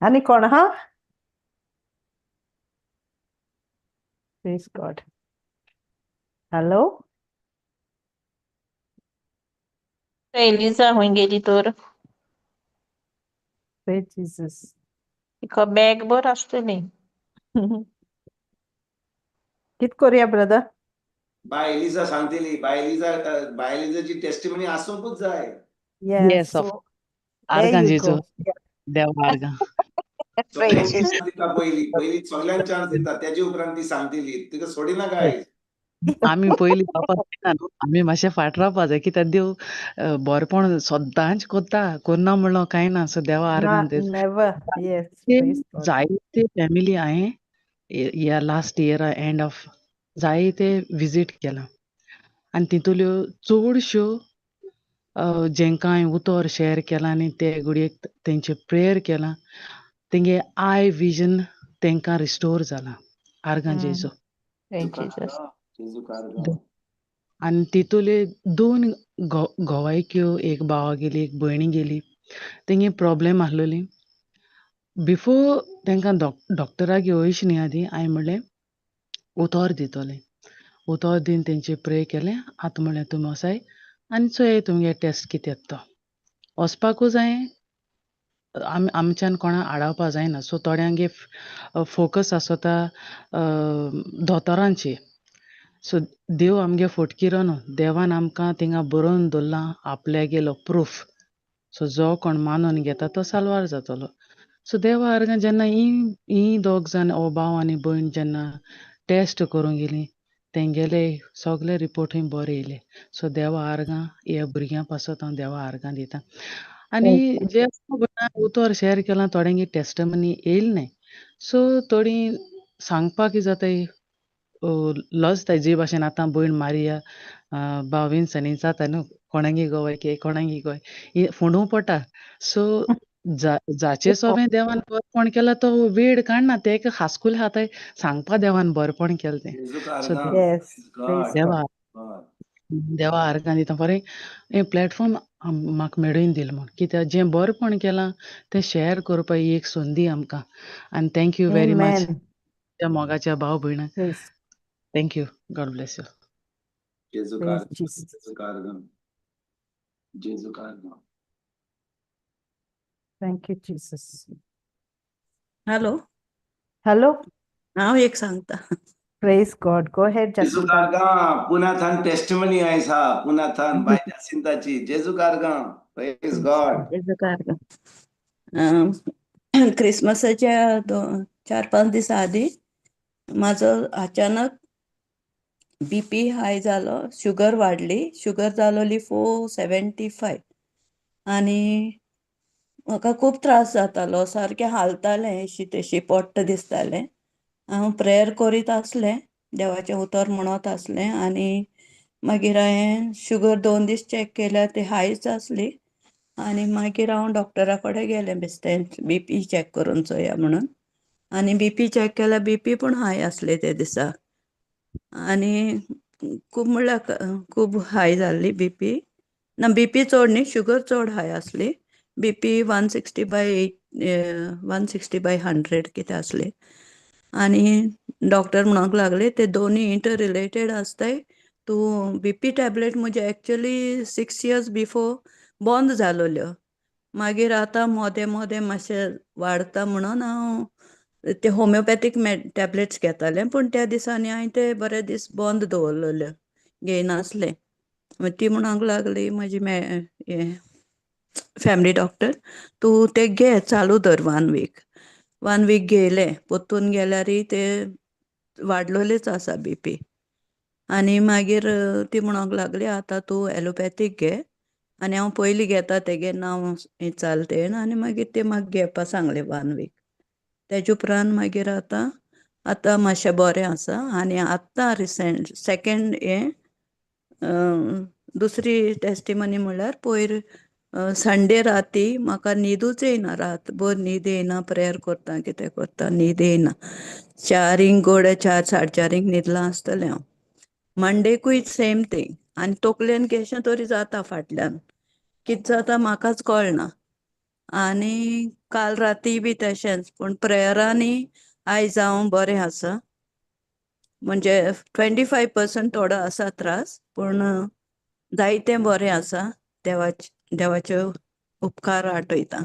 आनी कोण हा? Praise God. Hello? Eliza खंय गेली तर? Praise Jesus. तिका बॅग बर आसतली. कित करूया ब्रदर? बाय एलिजा सांगतली, बाय एलिजा, बाय एलिजाची टेस्टिमनी आसूंकूच जाय. Yes, Yes, of so there आर्गां you जेजू go. Yeah. देवा आर्गां. सगळ्यांक चान्स दिता पयली, पयली सगळ्यांक चान्स दिता, तेजे उपरांत ती सांगतली. तुका सोडिनाका आयज. आमी पयलीं जावपा जायना न्हू, आमी मातशें फाट रावपा जाय कित्याक देव बरेपण सद्दांच कोत्ता, कोन्ना म्हणलो कांय ना. सो देवा आर्गां Not तेच. Never. Yes, praise God. जायते फॅमिली हांवें ह्या लास्ट इयरा एंड ऑफ जायते विजीट केलां आनी तितूंतल्यो चडश्यो जेंकां हांवें उतर शेअर केलां आनी ते घडयेक तेंचे प्रेयर केलां, तेंगे I vision तेंकां रिस्टोर जालां. आर्गां जेजू. Thank Jesus. जेजूक आर्गां. आनी तितूंतले दोन घोवायक्यो, एक भावा गेली, एक भयणी गेली, तेंगे प्रॉब्लेम आसलोली. बिफोर तेंकां डॉक्टराक वयच न्ही आदी हांवें म्हणलें उतर दितलें. उतर दिवन तेंचे प्रे केलें. आतां म्हणलें तुमी वसाय आनी चोयाय तुमगे टेस्ट कितें येता तो. वचपाकूच जाय, आमी आमच्यान कोणा आडावपा जायना. सो थोड्यांगे फोकस आसता दोतोरांचेर. सो देव आमगे फटकिरो न्हू, देवान आमकां थिंगा बरोवन दवरलां आपल्यागेलो प्रूफ. सो जो कोण मानून घेता तो साल्वार जातलो. सो देवा आर्गां जेन्ना ही ही दोग जाण, हो भाव आनी भयण जेन्ना टेस्ट करूंक गेली, तेंगेले सगळे रिपोर्टूय बरे येयले. सो देवा आर्गां, ह्या भुरग्यां पासत हांव देवा आर्गां दिता. आनी जे उतर शेअर केलां, थोड्यांगे टेस्टमनी येयली न्हय. सो थोडी सांगपाक कितें जाता, लजताय. जे भाशेन आतां भयण मारिया, भाव विन्सनी जाता न्हू, कोणागी गोवाय के कोणागी गोवाय हे फोंडू पडटा. सो जाचे सोबें देवान बरेपण केलां तो वेळ काडना, तेका हासकूल हाताय सांगपा देवान बरेपण केलें तें. जेजूक सो आर्गां. Yes, Praise praise God. देवा God. देवा आर्गां दिता बरें हें प्लॅटफॉर्म म्हाका मेळून दिलें म्हूण, कित्याक जें बरेपण केलां तें शेअर करपा ही एक संदी आमकां. आनी thank you very much Amen. त्या मोगाच्या भाव भयणां. Praise, thank you, God bless you. जेजूक praise आर्गां. Jesus. जेजूक आर्गां. जेजूक आर्गां. Thank you, Jesus. Hello. Hello, हांव एक सांगता. Praise God. Go ahead, जेजूक Jacinta. आर्गां. पुनाथान टेस्टमनी आयज हा, पुनाथान बाय जासिंताची. जेजूक आर्गां. Praise God. क्रिसमसाच्या 4-5 दिसां आदी म्हाजो अचानक बीपी हाय जालो, शुगर वाडली. शुगर जालोली 475 आनी म्हाका खूब त्रास जातालो, सारकें हालतालें, अशी तशी पोट्ट दिसतालें. हांव प्रेयर करीत आसलें, देवाचें उतर म्हणत आसलें आनी मागीर हांवें शुगर 2 दीस चॅक केल्यार ती हायच आसली. आनी मागीर हांव डॉक्टरा कडेन गेलें, बेश्टें बीपी चॅक करून चोया म्हणून. आनी बीपी चॅक केल्यार बीपी पूण हाय आसली ते दिसा आनी खूब म्हणल्यार खूब हाय जाल्ली बीपी. ना, बीपी चड न्ही, शुगर चड हाय आसली. BP 160 by 8, 160 by 100 कितें आसली. आनी डॉक्टर म्हणूंक लागले ते दोनूय इंटर रिलेटेड आसताय. तूं बीपी टॅबलेट म्हजे एक्चुली 6 इयर्स बिफोर बंद जालोल्यो, मागीर आतां मोदें मोदें मातशें वाडता म्हणून हांव ते होमिओपॅथीक टॅबलेट्स घेतालें, पूण त्या दिसांनी हांवें ते बरे दीस बंद दवरलेल्यो, घेयनासलें. मागीर ती म्हणूंक लागली म्हजी हें फॅमिली डॉक्टर, तूं ते घे, चालू धर वन वीक. वन वीक घेयलें, परतून गेल्यारय ते वाडलोलेच आसा बीपी. आनी मागीर ती म्हणूंक लागली आतां तूं एलोपॅथीक घे आनी हांव पयलीं घेता तेगे नांव विचारलें आनी मागीर ते म्हाका घेवपा सांगलें वन वीक. तेजे उपरांत मागीर आतां आतां मातशें बरें आसा. आनी आतां रिसेंट सेकेंड हें दुसरी टेस्टिमनी म्हणल्यार पयर संडे राती म्हाका न्हिदूच येयना, रातभर न्हीद येयना. प्रेयर करता, कितें करता, न्हीद येयना. 4ींक गोडे, 4 4:30ींक न्हिदलां आसतलें हांव. मंडेकूय सेम थींग. आनी तकलेन केशें तरी जाता, फाटल्यान कितें जाता म्हाकाच कळना. आनी काल राती बी तशेंच, पूण प्रेयरांनी आयज हांव बरें आसा. म्हणजे 25% थोडो आसा त्रास, पूण जायतें बरें आसा. देवाचे देवाचे उपकार आठयता.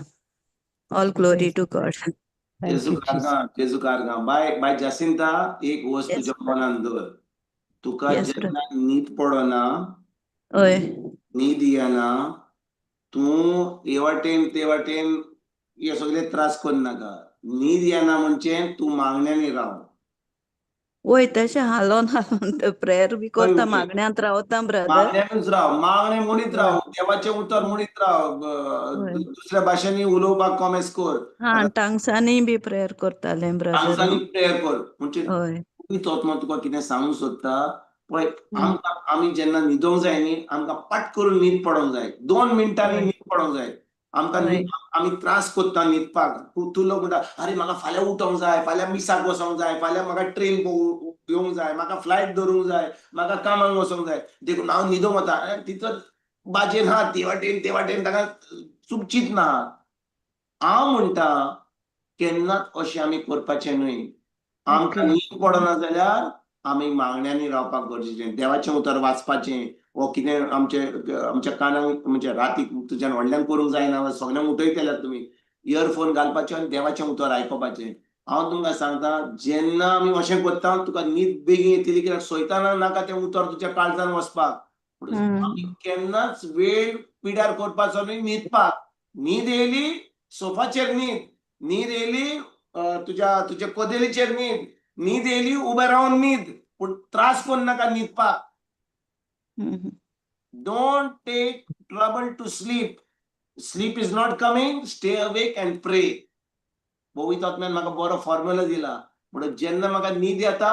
All glory to God. Thank you, जेजूक Jesus. आर्गां, जेजूक आर्गां. बाय बाय जासिंता, एक वस्त Yes, तुज्या मनान दवर. तुका Yes, जेन्ना न्हीद पडना, हय. न्हीद येना, तूं हे वाटेन ते वाटेन हे सगळे त्रास करनाका. न्हीद येना म्हणजे तूं मागण्यांनी राव. वय तशें हालोन हालोन प्रेयर बी वय करता वय मागण्यांत रावता ब्रदर. मागण्यांनूच राव, मागणें म्हणीत हय राव, देवाचें उतर म्हणीत राव, हय दुसऱ्या भाशेंनी उलोवपाक कोमेस कर. हा आतां टांगसांनी बी प्रेयर करतालें ब्रदर टांगसांनी हांव. प्रेयर कर म्हणजे हय. तो तुका कितें सांगूंक सोदता पळय. आमकां आमी जेन्ना न्हिदोंक जाय न्ही, आमकां पट करून न्हीद पडोंक जाय, 2 मिनटांनी हय न्हीद पडोंक जाय आमकां. हय न्हीद आमी त्रास करता न्हिदपाक. तूं लोक म्हणटा, अरे म्हाका फाल्यां उठोंक जाय, फाल्यां मिसाक वचोंक जाय, फाल्यां म्हाका ट्रेन घेवंक जाय, म्हाका फ्लायट धरूंक जाय, म्हाका कामाक वचोंक जाय, देखून हांव न्हिदोंक वता. तितलो बाजेन हा ते वाटेन ते वाटेन ताका चुकचीत ना. हांव म्हणटा केन्नाच अशें आमी करपाचें न्हय. आमकां न्हीद पडना जाल्यार आमी मागण्यांनी रावपाक गरजेचें, देवाचें उतर वाचपाचें वो कितें आमचे आमच्या कानाक म्हणजे रातीक तुज्यान व्हडल्यान करूंक जायना, सगल्यांक उठयतले तुमी, इयरफोन घालपाचे आनी देवाचें उतर आयकुपाचें. हांव तुमकां सांगता, जेन्ना आमी अशें करता तुका न्हीद बेगीन येतली, कित्याक सोयताना नाका तें उतर तुज्या काळजान वचपाक. आमी केन्नाच वेळ पिड्यार करपाचो न्हय न्हिदपाक. न्हीद येयली सोफाचेर न्हीद, न्हीद येयली तुज्या तुज्या कदेलीचेर न्हीद, न्हीद येयली उबे रावन न्हीद, पूण त्रास करनाका न्हिदपाक. Don't take trouble to sleep. Sleep is not coming, stay awake and pray. पवित्र आत्म्यान म्हाका बरो फॉर्म्युला दिला. म्हणून जेन्ना म्हाका न्हीद येता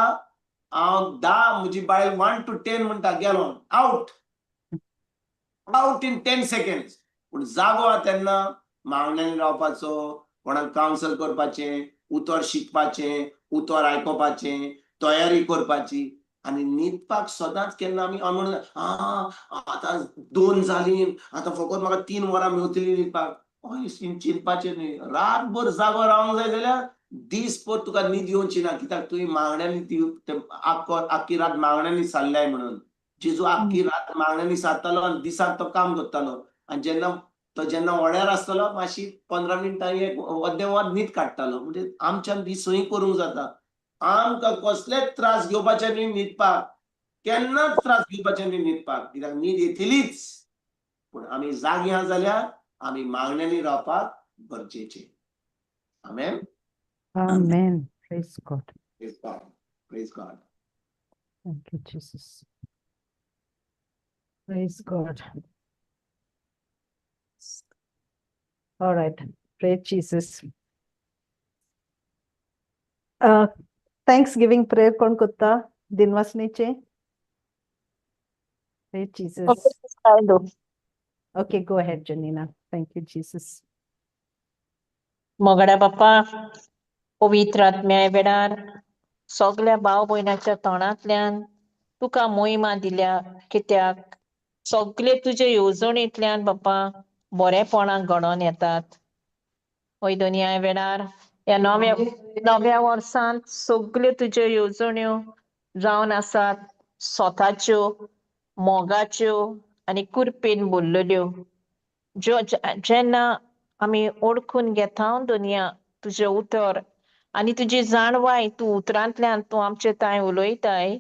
हांव 10, म्हजी बायल 1 to 10 म्हणटा, गेलो, out out in 10 seconds. पूण जागो आहा तेन्ना मागण्यांनी रावपाचो, कोणाक कावन्सल करपाचें, उतर शिकपाचें, उतर आयकुपाचें, तयारी करपाची आनी न्हिदपाक सदांच केन्ना आमी म्हणून आतां 2 जालीं, आतां फकत म्हाका 3 वरां मेवतलीं न्हिदपाक, हय चिंतपाचें न्हय. रातभर जागो रावंक जाय जाल्यार दीसभर तुका न्हीद येवची ना, कित्याक तुवें मागण्यांनी ती आख्खी रात मागण्यांनी सारल्याय. म्हणून जेजू आख्खी रात मागण्यांनी सारतालो आनी दिसाक तो काम करतालो. आनी जेन्ना तो जेन्ना वड्यार आसतलो मातशी 15 मिनटां एक अर्दें वर न्हीद काडटालो. म्हणजे आमच्यान ती सोयी करूंक जाता. आमकां कसलेच त्रास घेवपाचे न्हय न्हिदपाक, केन्नाच त्रास घेवपाचे न्हय न्हिदपाक, कित्याक न्हीद येतलीच. पूण आमी जागी आहा जाल्यार आमी मागण्यांनी रावपाक गरजेचें. आमेन. Amen. Praise God. Praise God. Praise God. Thank you, Jesus. Praise God. All right. Praise Jesus. Thanksgiving prayer कोण करता? दिनवासनेचे? Praise Jesus. Okay, go ahead, Janina. Thank you, Jesus. मोगड्या बाप्पा, पवित्र आत्म्या वेळार सगल्या भाव भयणाच्या तोंडांतल्यान तुका मोहिमा दिल्या, कित्याक सगळे तुजे येवजणेंतल्यान बाप्पा बरेपणां घडोवन येतात. हय दोनया वेळार ह्या नव्या नव्या वर्सांत सगल्यो तुज्यो येवजण्यो जावन आसात स्वताच्यो, मोगाच्यो आनी कुरपेन भरलेल्यो, ज्यो जेन्ना आमी ओळखून घेता दोनया तुजें उतर आनी तुजी जाणवाय, तूं उतरांतल्यान तूं आमचे तांय उलयताय,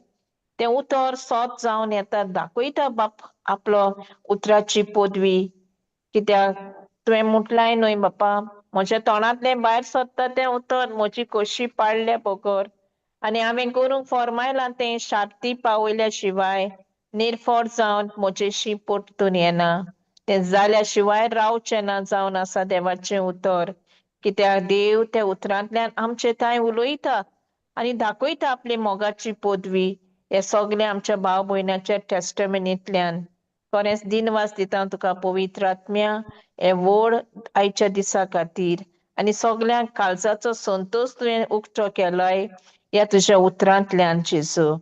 तें उतर सोत जावन येता, दाखयता बाप आपलो उतराची पदवी. कित्याक तुवें म्हटलाय न्हय बापा, म्हज्या तोंडांतलें भायर सरता तें उतर म्हजी कशी पाडल्या बगर आनी हांवें करूंक फॉर्मायलां तें शार्ती पावयल्या शिवाय निर्फळ जावन म्हजेशी परतून येना, तें जाल्या शिवाय रावचें ना जावन आसा देवाचें उतर. कित्याक देव त्या उतरांतल्यान आमचे तांय उलयता आनी दाखयता आपली मोगाची पदवी हे सगळे आमच्या भाव भयणाच्या टेस्टमनींतल्यान. खरेंच दिनवास दिता तुका पवित्र आत्म्या हे व्हड आयच्या दिसा खातीर आनी सगल्यांक काळजाचो संतोश तुवें उक्तो केलोय ह्या तुज्या उतरांतल्यान जेजू.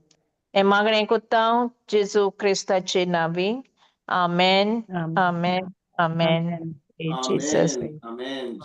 हें मागणें करता हांव जेजू क्रिस्ताचे नांवी. आमेन. आमेन, आमेन. Jesus. Amen. Amen.